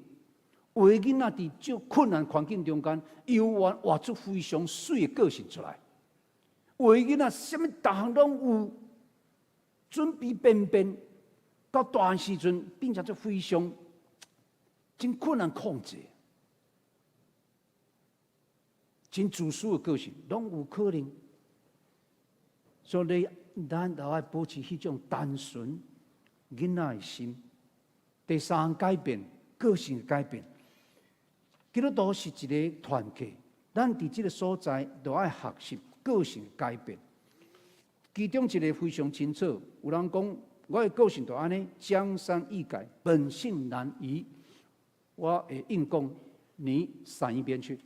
有的囡仔佇足困難環境中間，猶原活出非常媠的個性出來。有的囡仔啥物逐項攏有，準備便便，到大漢時陣變成做非常真困難控制，真自私的個性，攏有可能。所以，咱都愛保持彼種單純囡仔的心。第三項改變，個性的改變。基督徒是一個團體，咱佇這个所在都愛學習個性改變。其中一个非常清楚，有人講我的個性就按呢，江山易改，本性難移。我會應講，你閃一邊去。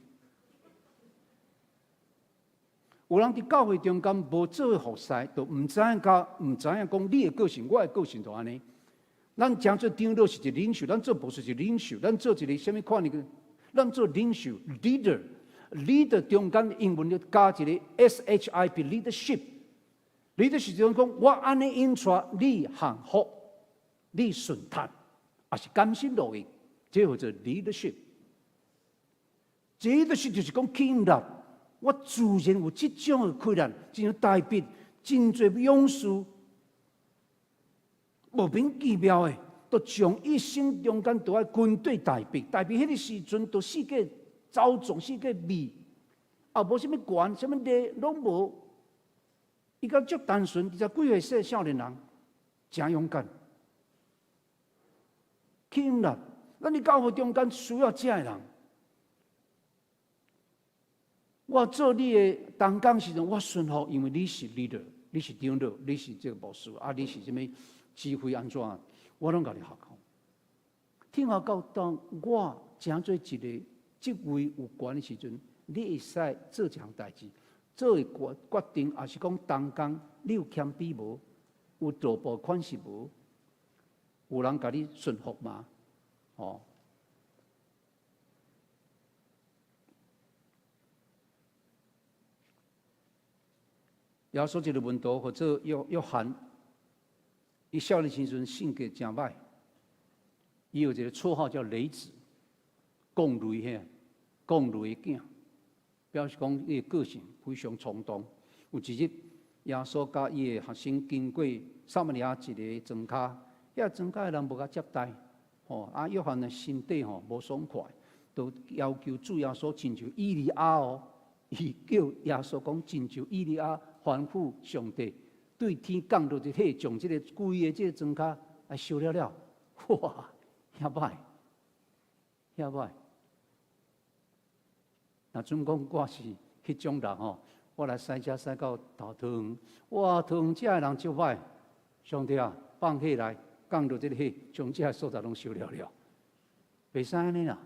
有人佇教會中間無做服侍，就毋知影講，毋知影講你的個性，我的個性就按呢。咱誠做長老是一個領袖，咱做牧師是領袖，咱做一个啥物款的？咱做領袖，leader，leader 中間英文就加一个 S H I P，leadership。leadership 就是講我按呢引帶你降服，你順從，抑是甘心樂意，這叫做 leadership。這 leadership 就是講吸引力，我自然有這種的氣力，真大筆，真濟勇士，莫名其妙的，都將一生中間都愛軍隊大筆，大筆彼个時陣都四界走動，四界避，也無啥物權，啥物禮攏無。伊閣足單純，二十幾歲細少年人，誠勇敢。吸引力，咱佇教會中間需要這的人。我做你的同工時陣，我順服，因為你是 leader，你是長老，你是這個牧師，啊，你是啥物指揮按怎，我攏共你學。聽話到當我成做一個職位有權的時陣，你會使做這項代誌，做決決定，抑是講同工，你有謙卑無？有道步款式無？有人共你順服嗎？哦。耶穌一个門徒，號做約約翰，伊少年時陣性格誠歹，伊有一个綽號叫雷子，降雷遐，降雷的囝，表示講伊的個性非常衝動。有一日，耶穌佮伊的學生經過撒瑪利亞一个莊跤，遐莊跤的人無共接待，吼啊，約翰的心底吼無爽快，就要求主耶穌親像以利亞哦，伊叫耶穌講親像以利亞。吩咐上帝對天降落一火，將這个規个這个莊跤來燒了了，哇！遐歹，遐歹。若準講我是彼種人吼，我來駛車駛到頭桃園，哇！桃園遮的人足歹，上帝啊，放火來降落這个火，將這个所在攏燒了了，袂使按呢啦，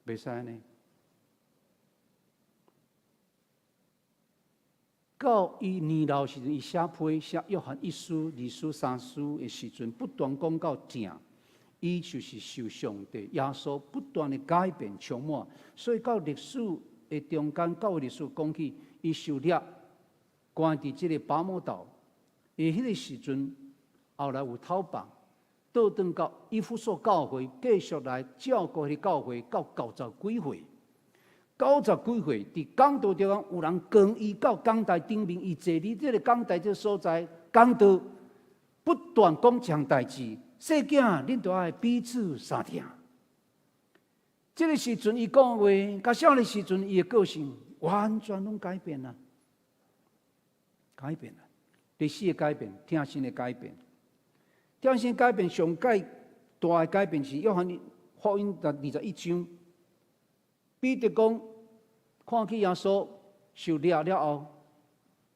袂使按呢。到伊年老時陣，伊寫批寫約翰一書、二書、三書的時陣，不斷講到疼，伊就是受上帝耶穌不斷的改變充滿，所以到歷史的中間，教會歷史講起，伊受掠關佇這个拔摩島，伊彼个時陣，後來有逃亡，倒轉到以弗所教會，繼續來照顧彼个教會，到九十幾歲。九十幾歲，佇講道中間有人扛伊到講台頂面，伊坐佇這个講台這个所在講道，不斷講這項代誌。細囝，恁都愛彼此相疼。這个時陣，伊講話，佮少年時陣，伊的個性完全攏改變啦，改變啦。歷史的改變，聽信的改變，聽信改變上蓋大的改變是約翰福音第21章，彼得講。看見耶穌受掠了後，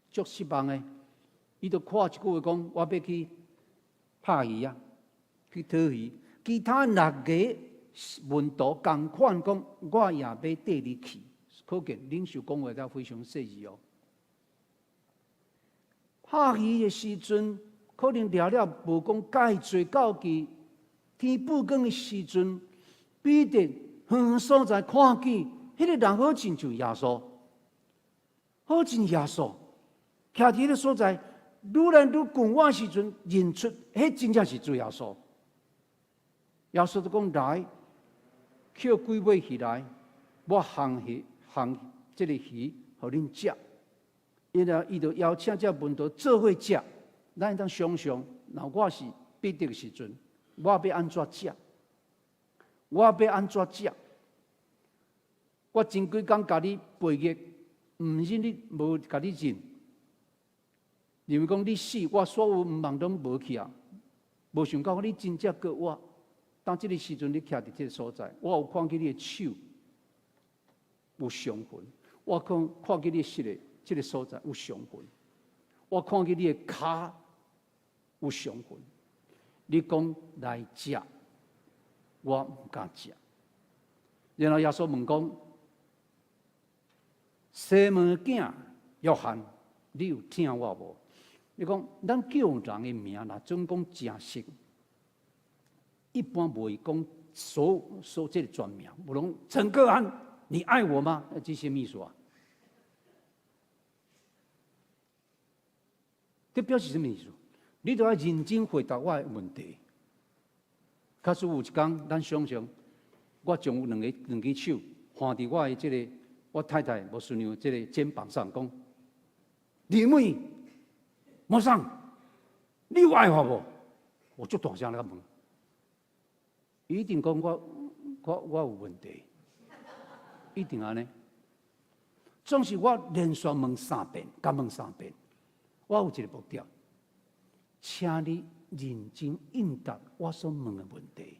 足失望的，伊就看一句話講：我欲去拍魚啊，去討魚。其他六个門徒仝款講：我也欲綴你去。可見領袖講話才非常細緻哦。拍魚的時陣，可能掠了無講蓋濟，到去天曝光的時陣，彼得遠遠所在看見。彼个人好親像耶穌，好親耶穌，徛佇彼个所在，愈來愈近我時陣，認出彼真正是主耶穌。耶穌就講來，抾幾尾魚來，我烘魚烘這个魚，予恁食。然後伊就邀請這門徒做伙食。咱會當想象，若我是彼得的時陣，我欲按怎食？我欲按怎食？我前幾工共你背逆，毋是你無共你認，認為講你死，我所有毋望攏無去啊！無想到你真正閣活。當這个時陣，你徛佇這个所在，我有看見你的手有傷痕，我看看見你的膝的這个所在有傷痕，我看見你的跤有傷痕。你講來食，我毋敢食。然後耶穌問講：西門囝約翰，你有疼我無？你講，咱叫人的名，若準講誠實，一般袂講所所這个全名，無論陳克安，你愛我嗎？這啥物意思啊？這表示啥物意思？你都愛認真回答我的問題。假使有一工，咱想象我將有兩个兩支手放佇我的這个我太太牧師娘這个肩膀上，講：李妹，莫桑，你有愛我無？我足大聲來問，伊一定講我有問題，一定按呢。總是我連續問三遍，共問三遍，我有一个目的，請你認真應答我所問的問題。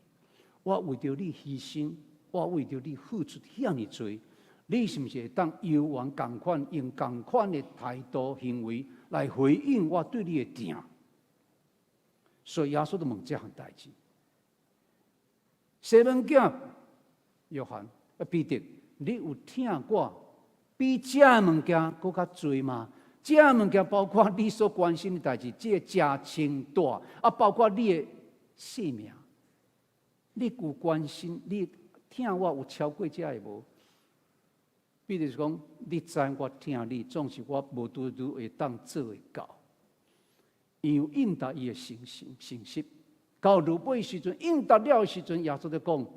我為著你犧牲，我為著你付出遐爾濟，你是毋是會當猶原仝款，用仝款的態度行為來回應我對你的疼？所以耶穌就問這項代誌。西門囝約翰啊彼得，你有疼我比這物件閣較濟嗎？這物件包括你所關心的代誌，這个食穿戴啊，包括你的性命，你有關心？你疼我有超過這个無？彼得是講，你知我疼你，總是我無拄拄會當做會到。伊有應答伊的誠實，誠實。到落尾時陣，應答了的時陣，耶穌就講：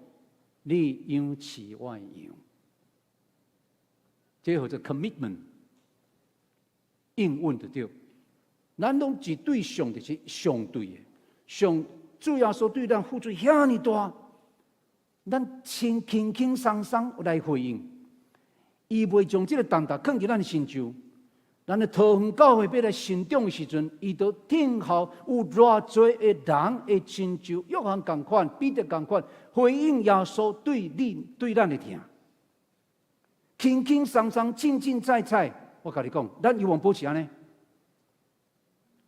你養飼我的羊。這叫做 commitment，應允就對。咱攏是對上帝是相對的，上主耶穌對咱付出遐爾大，咱輕輕輕鬆鬆來回應。伊袂將這个重擔囥佇咱身上，咱的桃園教會欲來成長的時陣，伊都聽候有偌濟的人會親像約翰仝款、彼得仝款回應耶穌對你對咱的疼，輕輕鬆鬆、凊凊彩彩。我共你講，咱猶原保持按呢，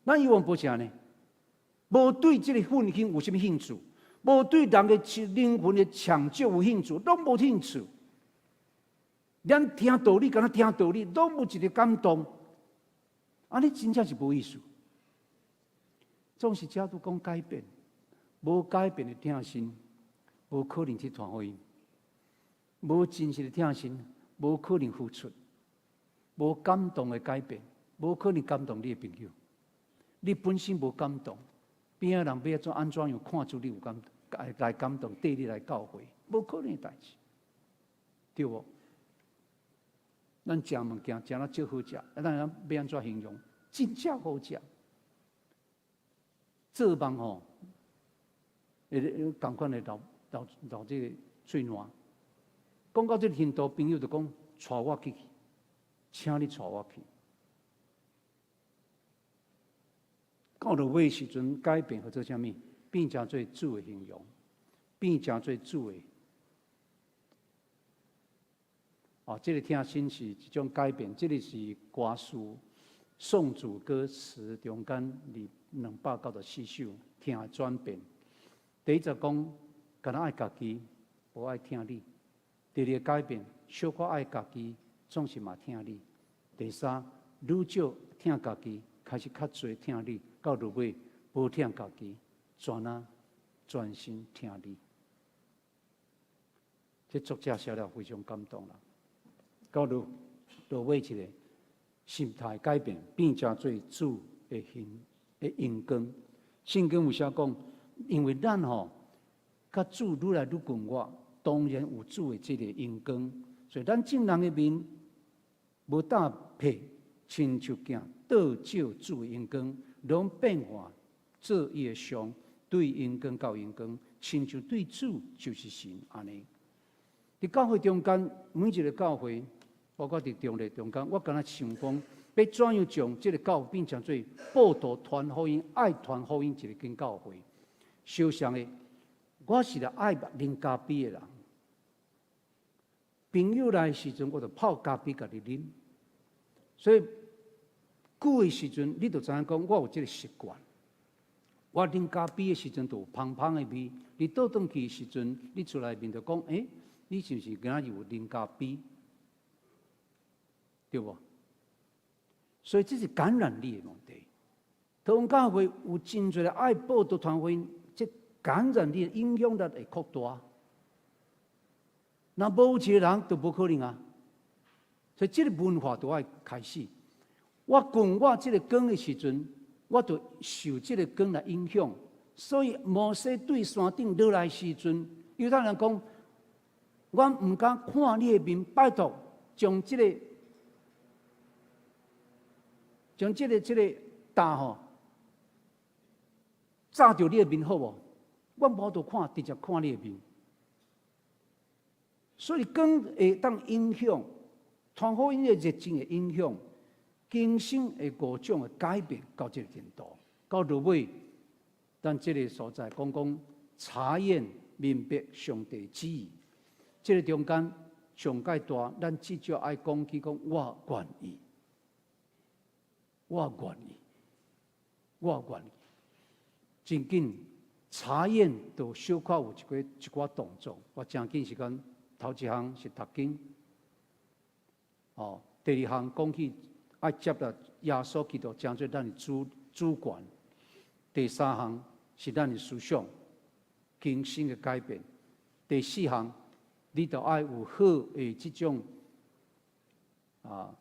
咱猶原保持按呢，無對這个奮興有啥物興趣，無對人的靈魂的搶救有興趣，攏無興趣。咱聽道理，敢若聽道理，攏無一个感動。按呢真正是無意思。總是這拄講改變，無改變的疼心，無可能去傳福音；無真實的疼心，無可能付出；無感動的改變，無可能感動你的朋友。你本身無感動，邊仔人欲怎按怎樣看出你有感動，來感動，綴你來教會，無可能的代誌，對無？咱食物件食了足好食，啊，咱欲按怎形容？真正好食。做夢吼，會仝款的流流流這个喙瀾。講到這个程度，朋友就講：𤆬我去，請你𤆬我去。到落尾時陣改變，叫做啥物？變成做主的形容，變成做主的。哦，這个疼心是一種改變，這个是歌詞頌主歌詞中間二294首疼的轉變。第一節講，敢若愛家己，無愛疼你；第二個改變，小可愛家己，總是嘛疼你；第三，愈少疼家己，開始較濟疼你，到落尾無疼家己，全啊專心疼你。這作者寫了非常感動啦。到落落尾一个心態改變，變成做主的形的榮光。聖經有寫講，因為咱吼，佮主愈來愈近我，當然有主的這个榮光。所以咱眾人的面無罩被，親像鏡倒照主的榮光，攏變化做伊的像，對榮光到榮光，親像對主就是神按呢。佇教會中間，每一個教會，包括佇中壢中間，我敢若想講，欲怎樣將這個教會變成做報道傳福音、愛傳福音一个間教會。相像的，我是來愛啉咖啡的人。朋友來的時陣，我就泡咖啡共你啉。所以久的時陣，你就知影講，我有這个習慣。我啉咖啡的時陣，就有芳芳的味。你倒轉去的時陣，你出來面就講，欸，你是毋是今仔日有啉咖啡？對無？所以這是感染力的問題。桃園教會有真濟愛報道傳福音，這感染力的影響力會擴大。若無一個人，就無可能啊。所以這个文化都愛開始。我講我這个光的時陣，我就受這个光來影響。所以摩西對山頂落來時陣，猶太人講：我毋敢看你的面，拜託將這个將這个這个罩吼罩著你的面好無？我無法度看，直接看你的面。所以光會當影響，傳福音的熱情會影響，更新的五種的改變到這个程度。到落尾，咱這个所在講講查驗明白上帝旨意，這个中間上蓋大，咱至少愛講起講我願意，我願意，我願意。真緊查驗就小可有一個一寡動作，我誠緊時間，頭一項是讀經，哦，第二項講起愛接納耶穌基督，成做咱的主主權。第三項是咱的思想更新的改變。第四項，你著愛有好的這種啊，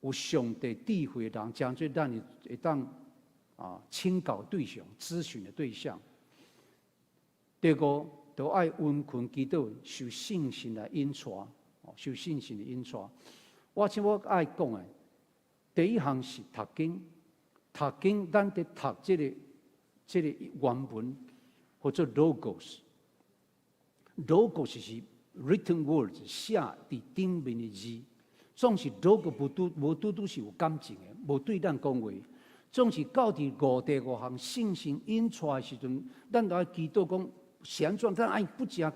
有上帝智慧的人，成做咱的會當啊請教對象、諮詢的對象。第五，著愛殷勤祈禱，受聖神來引帶，受聖神的引帶。我請我愛講的，第一項是讀經，讀經咱佇讀這个原文，號做 logos，logos 是 written words，寫佇頂面的字，總是 logo 無拄無拄拄是有感情的，無對咱講話。總是到佇五第五項聖神引帶的時陣，咱著愛祈禱講是按怎？咱愛不時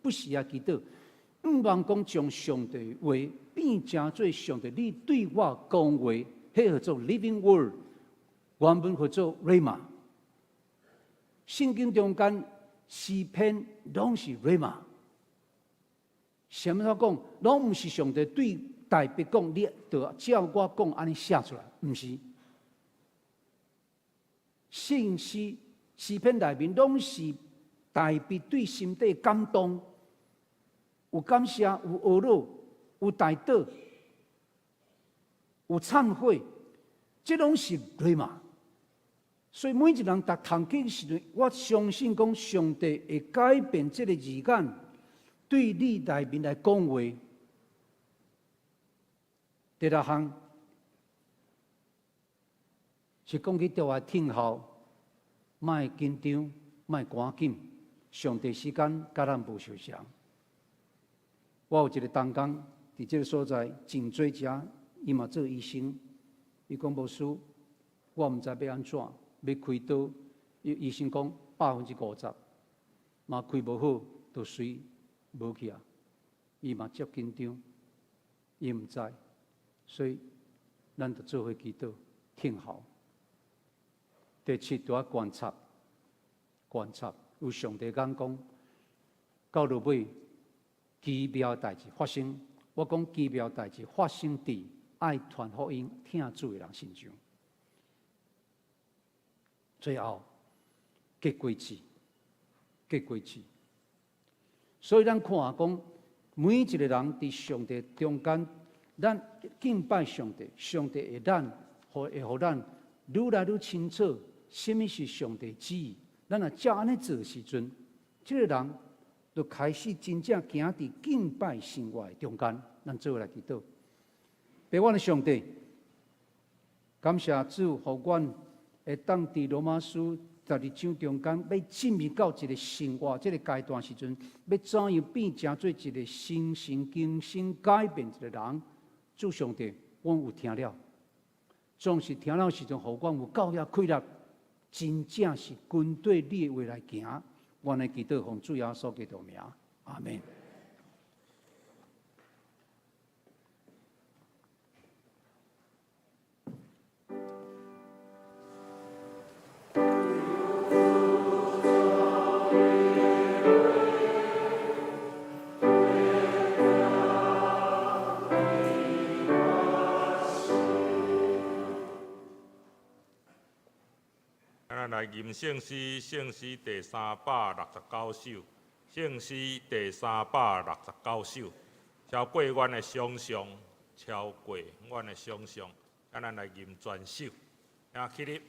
不時啊祈禱，向望講將上帝話變成做上帝，你對我講話，彼號做 living word，原文號做 rhema。聖經中間詩篇攏是 rhema。啥物話講？攏毋是上帝對大衛講，你著照我講按呢寫出來，毋是。聖詩詩篇內面攏是大衛對心底感動，有感謝，有懊惱，有代禱，有懺悔，這攏是 rhema。所以每一個人讀讀經時陣，我相信講上帝會改變這个字眼，對你內面來講話。第六項是講起著愛聽候，莫緊張，莫趕緊。上帝時間佮咱無相仝。我有一个同工佇這个所在真濟遮，伊嘛做醫生。伊講牧師，我毋知欲按怎，欲開刀。醫醫生講50%，嘛開無好，就隨無去啊。伊嘛足緊張，伊毋知，所以咱就做伙祈禱，聽候。第七，著愛觀察，觀察有上帝眼光，到落尾奇妙代誌發生。我講奇妙代誌發生佇愛傳福音、疼主的人身上。最後結果子，結果子。所以咱看講，每一个人佇上帝中間，咱敬拜上帝，上帝會咱，會予咱愈來愈清楚，啥物是上帝旨意。咱若照按呢做時陣，這个人就開始真正行佇敬拜生活的中間。咱做伙來祈禱，父阮的上帝，感謝主，予阮會當佇羅馬書十二章中間欲進入到一个生活這个階段時陣，欲怎樣變成做一个新生更新改變一个人？主上帝，阮有聽了，總是聽了時陣，予阮有夠遐氣力，真正是跟綴你的話來行。阮的祈禱奉主耶穌基督名，阿門。咱來吟聖詩，聖詩第369首，聖詩第369首，超過阮的想像，超過阮的想像，咱來吟全首，請起立。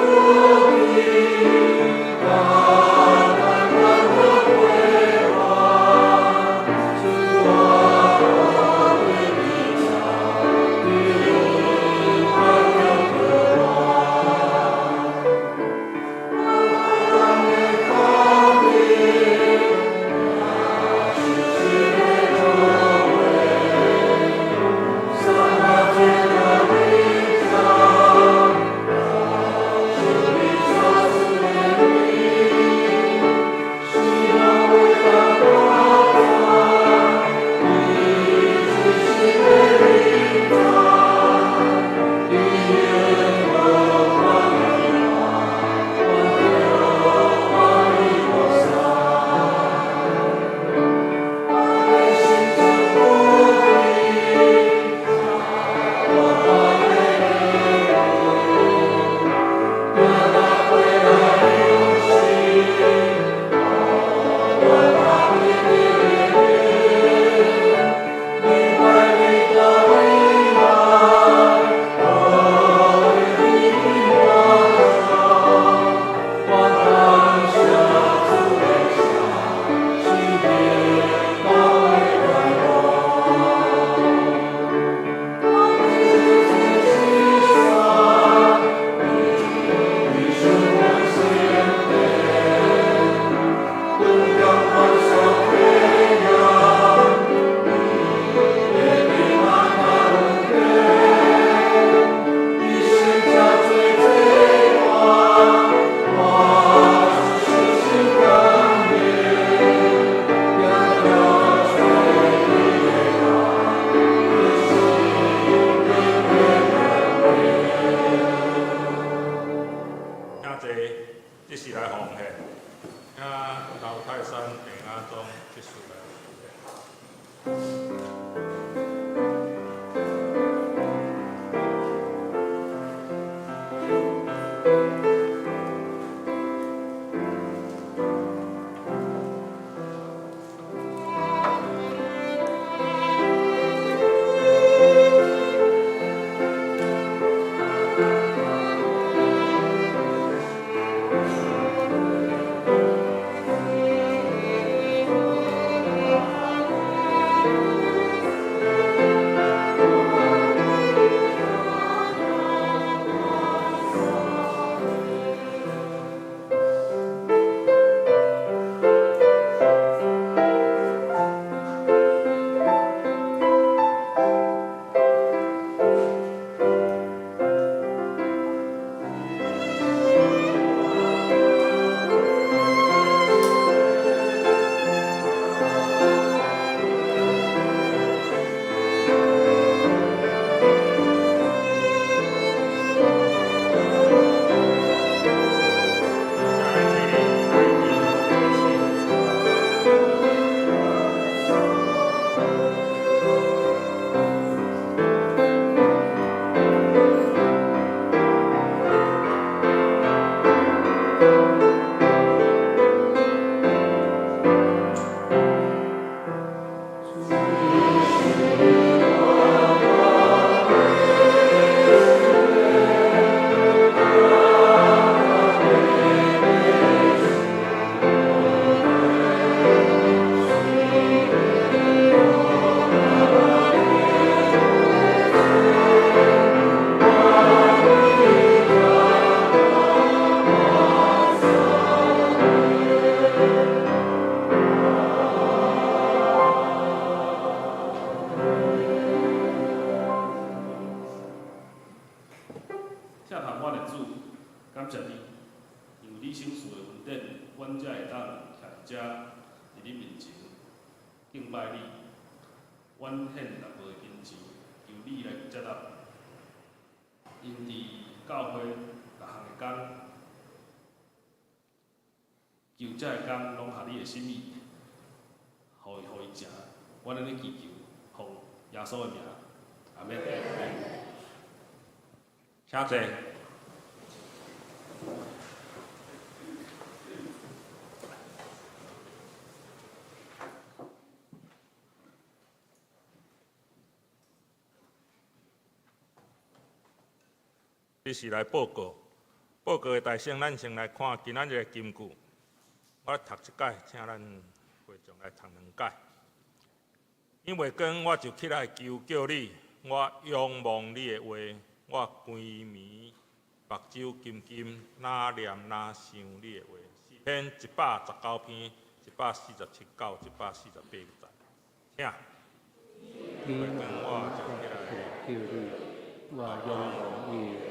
我的主，感謝你，因為你賞賜的恩典，阮才會當徛佇遮，佇你面前敬拜你。阮獻淡薄的金錢，求你來接納。𪜶佇教會逐項的工，求這个工攏合你的心意，予伊予伊成。阮按呢祈求，奉耶穌的名，阿們。請坐。這是來報告，報告的大省，咱先來看今仔日的金句。我讀一擺，請咱會眾來讀兩擺。因為光，我就起來求叫你，我仰望你的話，我規暝目睭金金，哪念哪想你的話。詩篇119篇，147到148節。請。因為光，我就起來求叫你，我仰望你的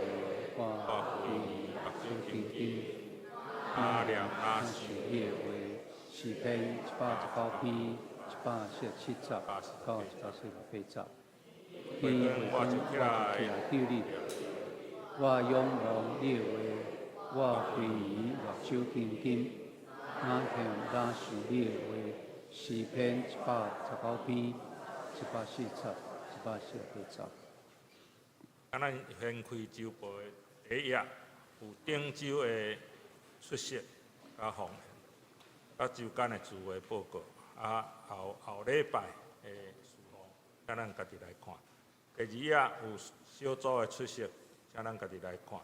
話，我規暝目睭金金，哪念哪想你的話。詩篇119篇。147到148節。因為我就起來求你，我仰望你的話，我規暝目睭金金，哪聽哪想你的話。詩篇119篇，147、148節。啊，咱掀開週報的第一頁，有頂週的出席佮奉獻，佮週間的聚會報告。啊，後後禮拜的事奉，請咱家己來看。第二頁有小組的出席，請咱家己來看。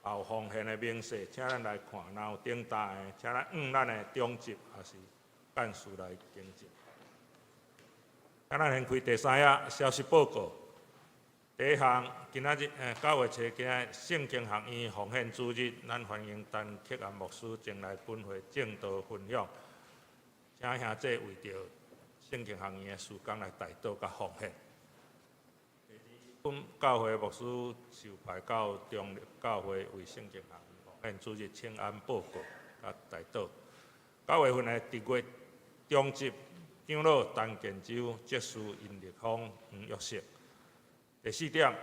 也有奉獻的明細，請咱來看。若有頂大的，請咱按咱的長執抑是幹事來更正。請咱掀開第三頁消息報告。第一項，今仔日9月初今仔日聖經學院奉獻主日，咱歡迎陳克安牧師前來本會證道分享。請兄弟為著聖經學院的事工來代禱佮奉獻。本教會牧師受派到中壢教會為聖經學院奉獻主日請安報告佮代禱。9月份的特月長執長老陳建州、執事殷立峰、黃玉石。第四點，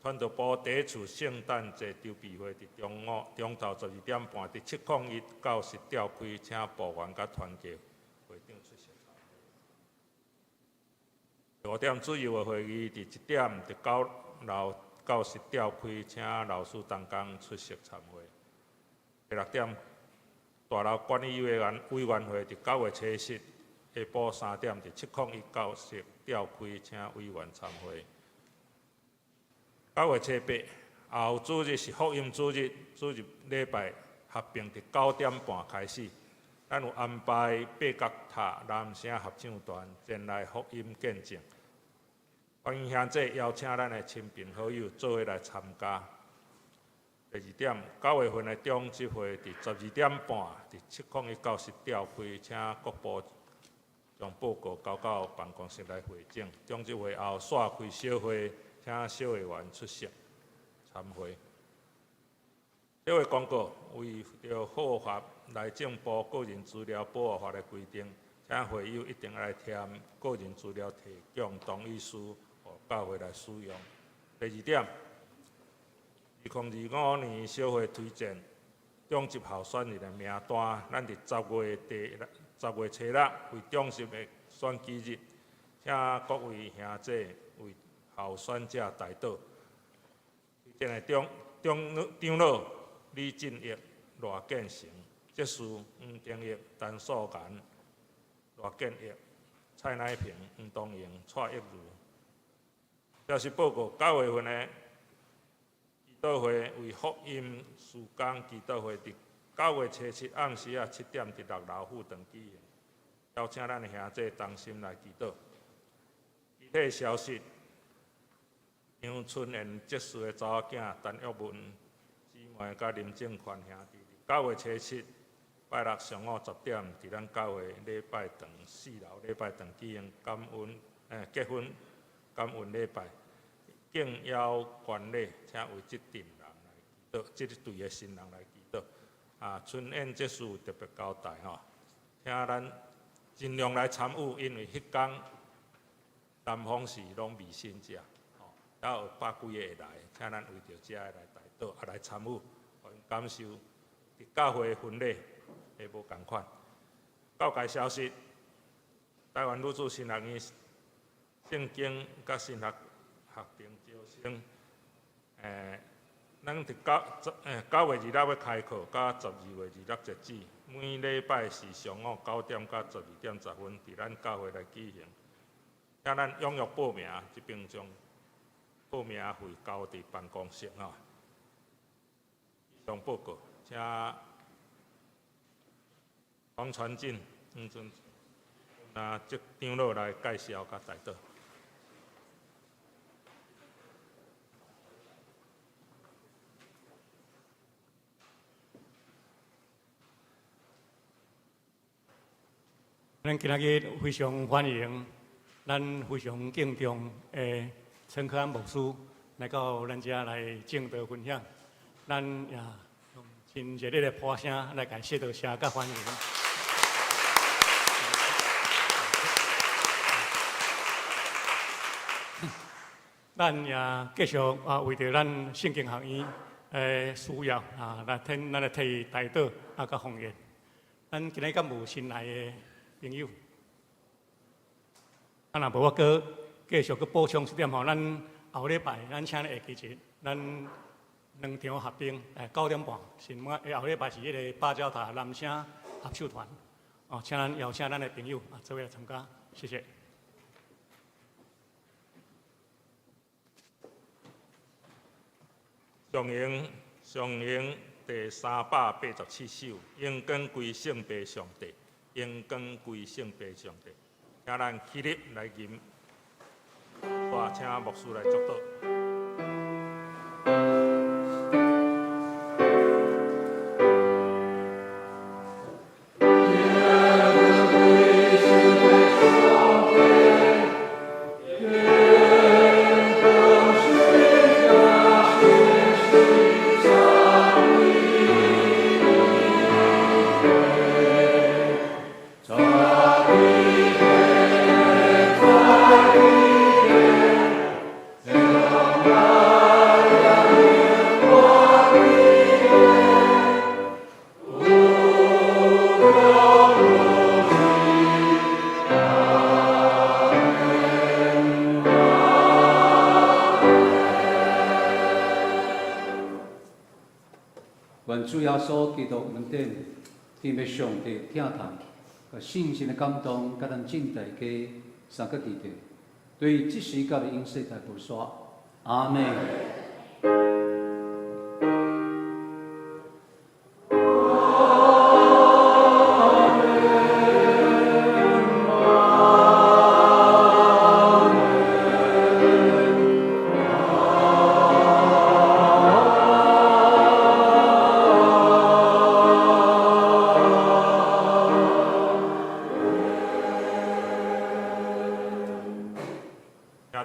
傳道部第一次聖誕節籌備會佇中午中晝12點半，佇701教室召開，請部員佮團契會長出席參會。第五點，主任的會議佇1點佇9樓教室召開，請老師同工出席參會。第六點，大樓管理委員會佇9月初7下晡3點佇701教室召開，請委員參會。9月初8，後主日是福音主日，主日禮拜合併佇9點半開始。咱有安排八角塔男聲合唱團前來福音見證。歡迎兄弟邀請咱的親朋好友做伙來參加。第二點，9月份的長執會佇12點半佇701教室召開，請各部將報告交到辦公室來匯總。長執會後煞開小會，請小會員出席參會。這位廣告為著符合內政部個人資料保護法的規定，請會友一定愛填個人資料提供同意書，予教會來使用。第二點，2025年小會推薦長執候選人的名單，咱佇10月初6為長執的選舉日，請各位兄弟為候選者代禱。推薦的長老李進益、賴建成，執事黃定益、陳素顏、賴建益、蔡乃平、黃東榮、蔡益如。消息報告，9月份的祈禱會為福音事工祈禱會，佇9月初7暗時仔7點佇6樓副堂舉行，邀請咱的兄弟同心來祈禱。具體消息，楊春燕執事的查某囝陳玉文姊妹佮林正權兄弟，佇9月初7拜六上午10點，佇咱教會禮拜堂4樓禮拜堂舉行感恩結婚感恩禮拜，敬邀觀禮，請為這陣人來祈禱，這個隊的新人來祈禱。啊，春燕這事特別交代吼，請咱盡量來參與，因為彼工南方是攏未信者，吼，猶有百幾個會來，請咱為著這个來代禱，啊來參與，予𪜶感受佇教會的婚禮會無仝款。教界消息，台灣女子神學院聖經佮神學學程招生，咱佇9月26欲開課，佮12月26截止。每禮拜是上午9點到12點10分，佇咱教會來舉行。請咱踴躍報名，這邊將報名費交佇辦公室吼。以上報告，請黃傳進、黃傳啊，這長老來介紹佮代禱。咱今仔日非常歡迎咱非常敬重的陳克安牧師來到咱遮來證道分享。咱也用真熱烈的拍聲來共伊說多謝佮歡迎。咱也繼續啊，為著咱聖經學院的需要啊，來聽咱來替伊代禱啊，佮奉獻。咱今日敢有新來的朋友？啊，若無我閣繼續閣補充一點吼，咱後禮拜咱請你會記得，咱兩場合併，9點半，是後禮拜是彼个巴椒塔男聲合唱團，哦，請咱邀請咱的朋友啊，做伙來參加，謝謝。上行上行第387首，榮光歸聖父上帝，榮光歸聖父上帝，請咱起立來吟，我請牧師來祝禱。願主耶穌基督恩典，天父上帝疼痛，佮聖神的感動，佮咱眾大家三個記得，對這時到永世代無煞。阿們。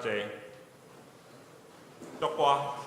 請坐。祝歌。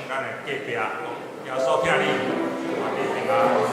咱的隔壁，講耶穌疼你，願你平安。